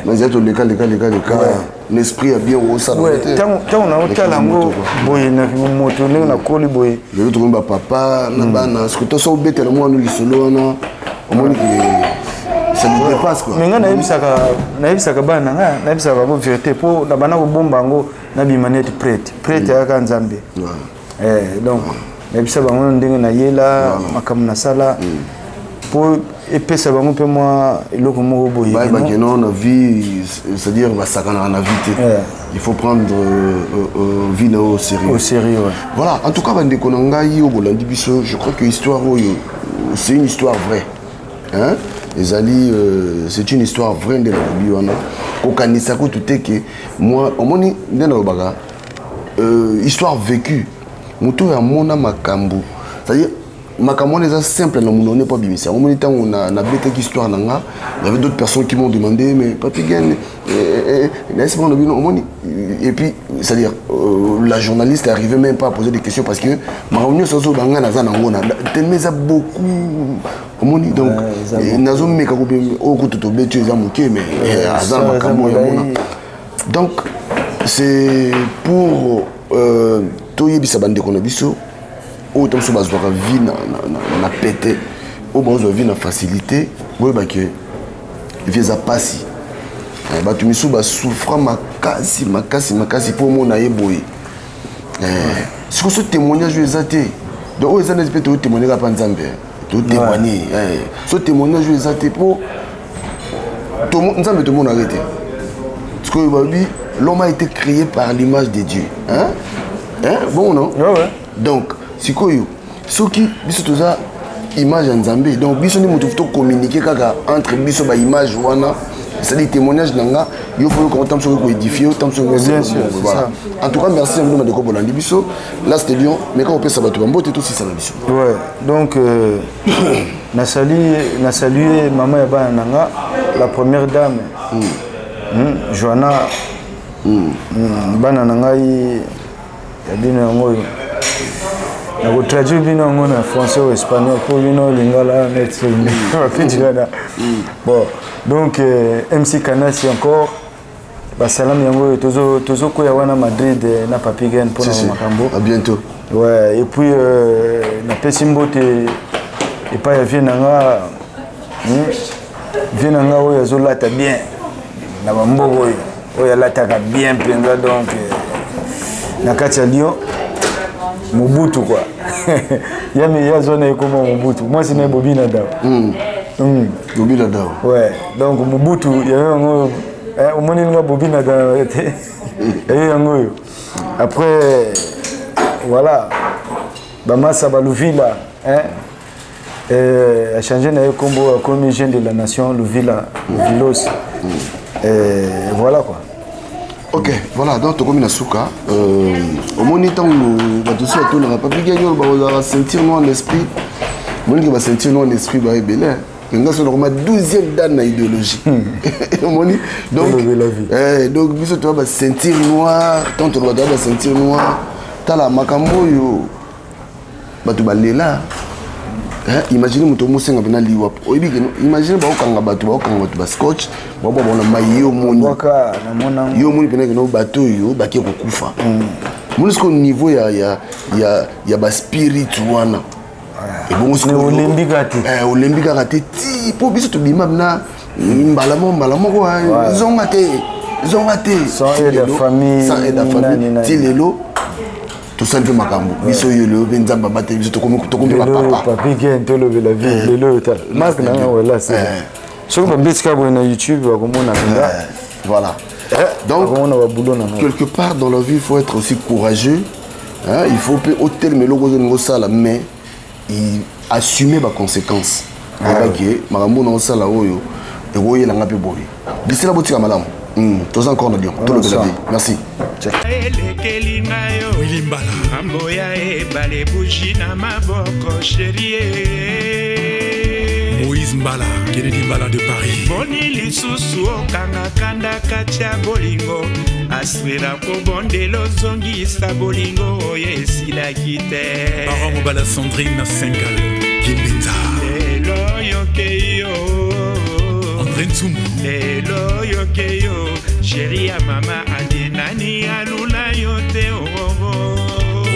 na nzela, toleka leka leka leka. na esprit ya bien okosala ntango naotala yango boye na moto ndenge nakoli boye. Lelo tokomi bapapa na bana, soki toso obetela mwana lisolo wana, omoni ke ça nous dépasse, quoi. Mais ngai nayebisaka bana na ngai, nayebisaka bango vérité, mpo na bana kobomba yango, nabima neti prêtre. Prêtre ayaka Nzambe. Donc nayebisa bango ndenge nayela makambo nasala, mpo epesa bango mpe mwa eloko moko boye. Bayebake non, na vie, c'est-à-dire basakanaka na vie te, il faut prendre vie na yo au sérieux. Au sérieux, ouais. Voilà, en tout cas, bandeko na ngai oyo bolandi biso, je crois que histoire oyo, c'est une histoire vraie, hein? Ezali c'est une histoire vraie nde nalobi wana. Kokanisa kutu te ke moi omoni nde nalobaka histoire vécue. Moto oyo amona makambo, c'est-à-dire makambo wana eza simple na monoko mpo abimisa yango. Omoni, ntango nabetaki histoire na nga, il y avait d'autres personnes qui m'ont demandé: mais Papi Gen, nayesi bango na bino, omoni. Et puis, c'est-à-dire la journaliste arrivait même pas à poser des questions, parce que makambo nyonso azoba, nga naza nango na tellement eza beaucoup, omoni. Donc nazomeka oyo kutu tobeti oyo eza moke, mais aza na makambo oyo amona. Donc c'est pour toyebisa bandeko na biso oyo ta mosusu bazwaka vie na pete, oyo bazwa vie na facilité, boyeba ke vie eza pasi. Bato misusu basouffra makasi, makasi, makasi mpo omona ye boye. Sikoyo so témoignage oyo eza te, donc oyo eza neti mpe toyotémoigne kaka mpa Nzambe, totémoigne. So témoignage oyo eza te, mpo Nzambe tomonaka te. Sikoyo babi l'homme a été créé par l'image de Dieu, hein? Hein? Bon, non? Ouais. Donc sikoyo soki biso toza image ya Nzambe, donc biso nde moto tocommunique kaka entre biso baimage wana, c'est-à-dire témoignage na nga, yo faut yoka ntango soki koédifie, ntango soki. Bien sûr. Voilà, en tout cas, merci na bino bandeko bolandi biso. Là c'était Lyon, mais kaka opesa bato bambote, tosisa na biso. Ouais, donc nasali mama ya bana na nga, la première dame, Joanna. Bana na ngai ya bino yango oyo, nakotraduire bino yango na français ou espagnol mpo bino lingala net bapiti wana. Bon, donc MC Kanasi, encore basalami yango oyo, tozokwea wana Madrid na Papi Gen mpona makambo. À bientôt. Ouais, et puis napesi mbote epai ya vie na nga, vie na nga oyo azolata bien na bamboka oyo, oyo alataka bien mpenza. Donc na kati ya Lyon, Mobutu quoi, yami ye azona ekoma Mobutu, mwasi na ye Bobina Dao. Bobina Dao. Ouais, donc Mobutu yayo yango oyo, omoni nga Bobina Dao te, yayo yango oyo. Après, voilà, bamasa baluvila, hein? Achange na ye nkombo, akomi jeune de la nation Luvila Vilos. Voilà quoi. Ok, voilà, donc tokomi na suka. Omoni, ntango bato so batonaka Papi Geni oyo bakozala ceinture noire en esprit, omoniki baceinture noire en esprit baya ebele. Nga so nakoma 12e dan na idéologie, omoni. Donc donc biso toya baceinture noire, ntango toloba toya baceinture noire, tala makambo oyo bato balela. Imagine moto omosenga mpena liwa, oyebi ke imagine baokanga bato, baokanga bato bascotch, babwa bango na mai. Yo omoni, yo omoni mpena keno bato oyo bake kokufa. Moni sikoyo niveau ya baspirit wana ebongo. Olembi kaka te. Olembi kaka te ti mpo biso tobima na mbala moko, mbala moko, zonga te, zonga te. Sans aide ya famille. Sans aide ya famille, ti lelo tosali mpe makambo biso oyo. Lelo mpe Nzambe abateli biso, tokomi bapapa. Papi Gen, tolobela vie lelo oyo, tala marke na nga wala soki babetika boye na YouTube, bakomona mpenza. Voilà. Donc quelque part dans la vie, il faut être aussi courageux, hein? Il faut mpe otelema eloko ozolinga osala, mais assumer baconséquence, oyebaki makambo na osala oyo ekoyelanga mpe boye. Bisila botika malamu. Toza encore na Lyon, tolobela vie. Merci. Elekeli ngai yo ngambo ya ebale, buji na maboko, chérie. Moïse Mbala, Kennedy Mbala de Paris. Boni lisusu okanga kanda kati ya bolingo, aswela kobondela ozongisa bolingo oyo esilaki te. Parent Mobala, Sandrine Sengal Kimbenza. Lelo yoke yo. André Ntsumbu. Lelo yoke yo. Sheri ya mama adi nani alula yo te oh.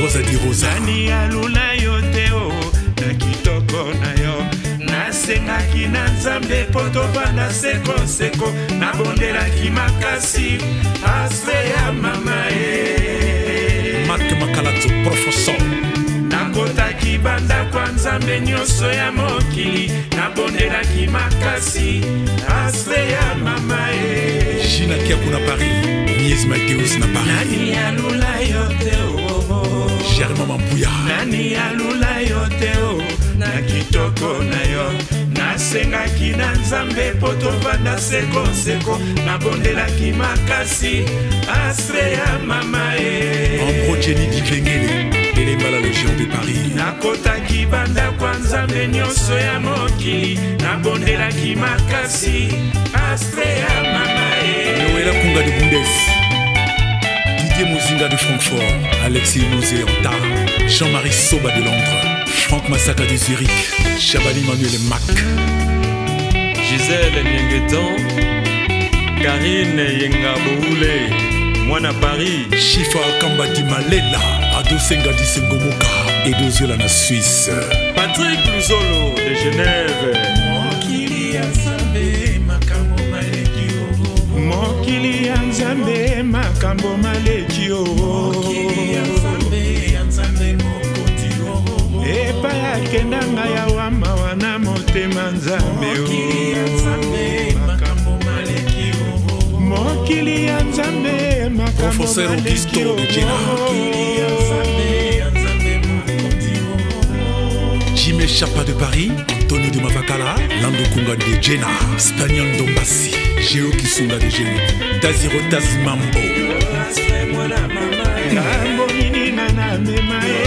Rosa di Rosa. Nani alula yo te oh. Na kitoko na yo nasengaki na nzambe mpo tovanda sekoseko nabondelaki makasi astre ya mama e Marc Makalazo, professeur. Nakotaki bandako ya nzambe nyonso ya mokili nabondelaki makasi astre ya mama e Gina Kiakou na Paris. Mies Mateus na Paris. Nani alula yo te oh. Germain Mampuya. Nani alula yo te o na kitoko na yo nasengaki na nzambe mpo tovanda sekoseko nabondelaki makasi astre ya mama e Ambro Jenny Dikengele. Elemba la Légion de Paris. Nakotaki bandako ya nzambe nyonso ya mokili nabondelaki makasi astre ya mama e Noëlla Kunga de Bundes. Didier Mozinga de Francfort. Alexis Nosé Anta. Jean-Marie Soba de Londres. Franck Massaka de Zurich. Chabani Manuel Mac. Gisèle Niengetan, Karine Yenga Boule, Mwana Paris. Chifa Kamba di Malela. Ado Senga di Sengomoka. Edo Ziola na Suisse. Patrick Luzolo de Genève. Mokili ya nzambe makambo maleki o mokili ya nzambe makambo maleki o epai akenda ngai awa mawa na motema nzambe o mokili ya nzambe makambo Professeur maleki Augusto o de Jena. Jimé Chapa de Paris, Antonio de Mavakala, Lando Kunga de Jena, Spaniel Dombassi, Géo Kisunga de Genève, Daziro Tazmambo. Ngambo nini nga namema ye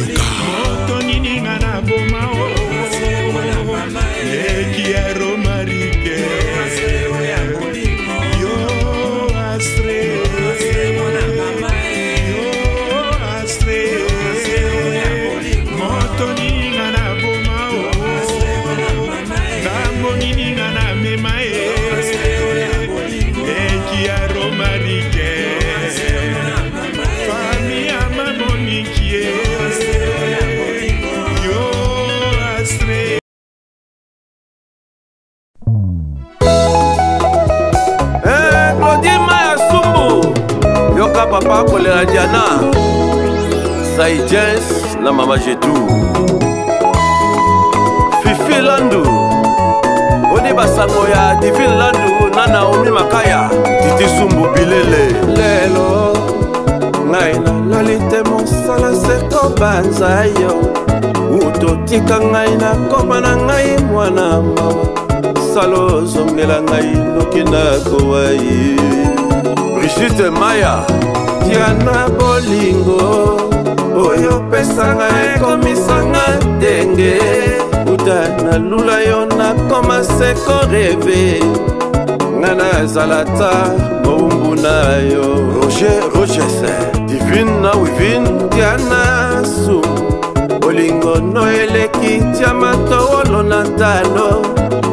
moto nini nga naboma o leki ya romarike yo astre yo astre moto nini nga naboma o ngambo nini nga namema ye leki ya romarike fami ya mamonikie yo astre. Eh, Claudine Maya Sumbu yoka papa kolela Diana Saijens na mama Jetu Fifi Landu oni basango ya Divine Landu na Naomi Makaya Titi Sumbu Bilele lelo ngai nalali te mosala se kobanza yo utotika ngai nakoma na ngai mwana mawa salo ozongela ngai noki nakowa ye Brigitte Maya Diana bolingo oyo opesanga ekomisanga ndenge uta nalula yo nakoma se koreve nga nazala ta mowumbu na yo Roger Rogers Divine na Wivine Diana Su bolingo no eleki tia matowolo na ntalo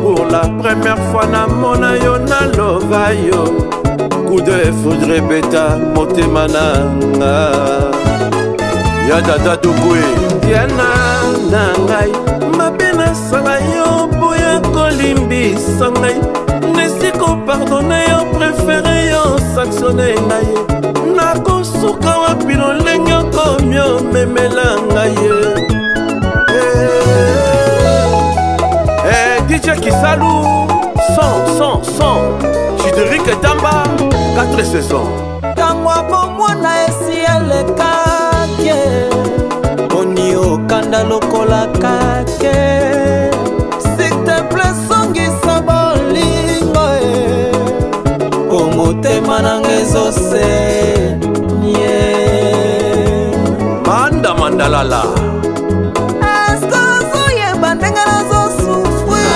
pour la première fois namona yo naloba yo coup de foudre ebeta motema na nga ya dada tokwe Diana na ngai mabe nasala yo boya kolimbisa ngai nesi kopardone yo prefere yo sanctionne ngai nakosuka wapi lolenge okomi omemela ngai. Eh, DJ Kisalu 100 100 100 Chideric Tamba 4 saisons. Ntango ya bomwana esi elekaki boni okanda lokola kake s'il te plaît songisa bolingo e po motema nanga ezosenye Manda Mandalala. Eske ozoyeba ndenge nazosufrir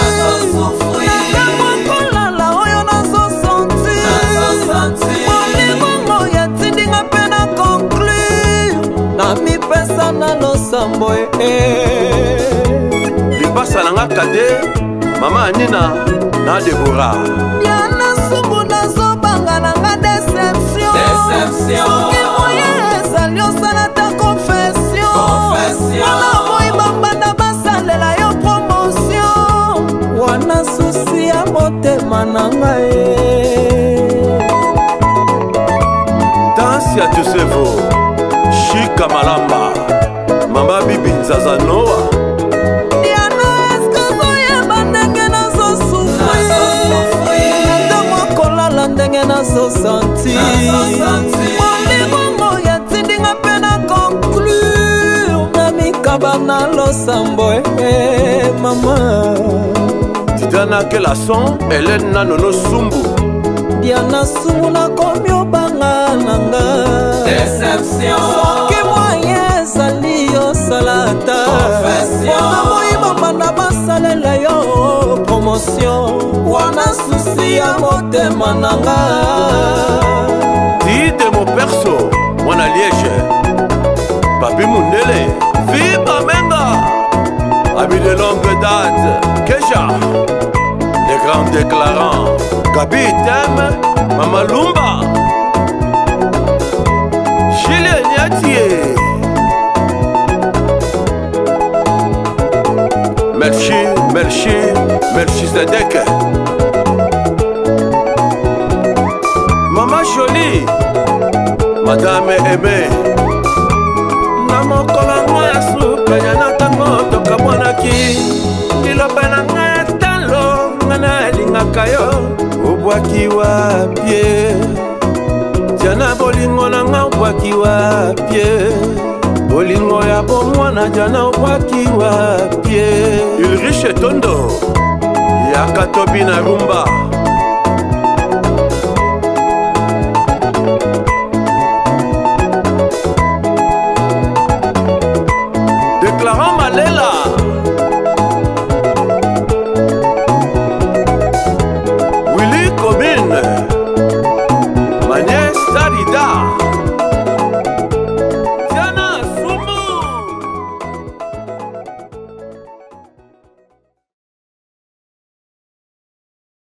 natango kolala oyo nazosentir bolingo oyo etindinga mpe na conclure namipesa na losambo e lipasa na nga kade mama Anina na Debora. Diana Sumbu nazoba. motema na ngai. Danse ya Josevo, Shika Malamba, Mama Bibi Nzaza Noa. Diana, eske ozoyeba ndenge nazosufri na ntango akolala, ndenge nazosanti bolingo yatindinga mpe na conclure na mikaba na losambo e mama. Tidiana Kelason, Hélène Nanono Sumbu. Diana Sumu, nakomi obanga nanga. Soki moyen ezali, osala ata mpona moyiba banda basalela yo promotion wana, susi ya motema nanga. Tide Moperso, Mwana Liège, Papi Mundele, Fiba Menga, ami de longue date, Kesha, les grands déclarants, Gabi Tem, Mama Lumba, Julien Niatier, Melchi, Melchi, Melchizedek, Mama Jolie, Madame Aimée. Na mokolo yango ya suka ya na ntango tokabwanaki, liloba na ngai ya talo, nga nalingaka yo, obwaki wapie. Jana, bolingo na nga obwaki wapie, bolingo ya bomwana, Jana, obwaki wapie. Ulrich Etondo, yaka tobi na rumba.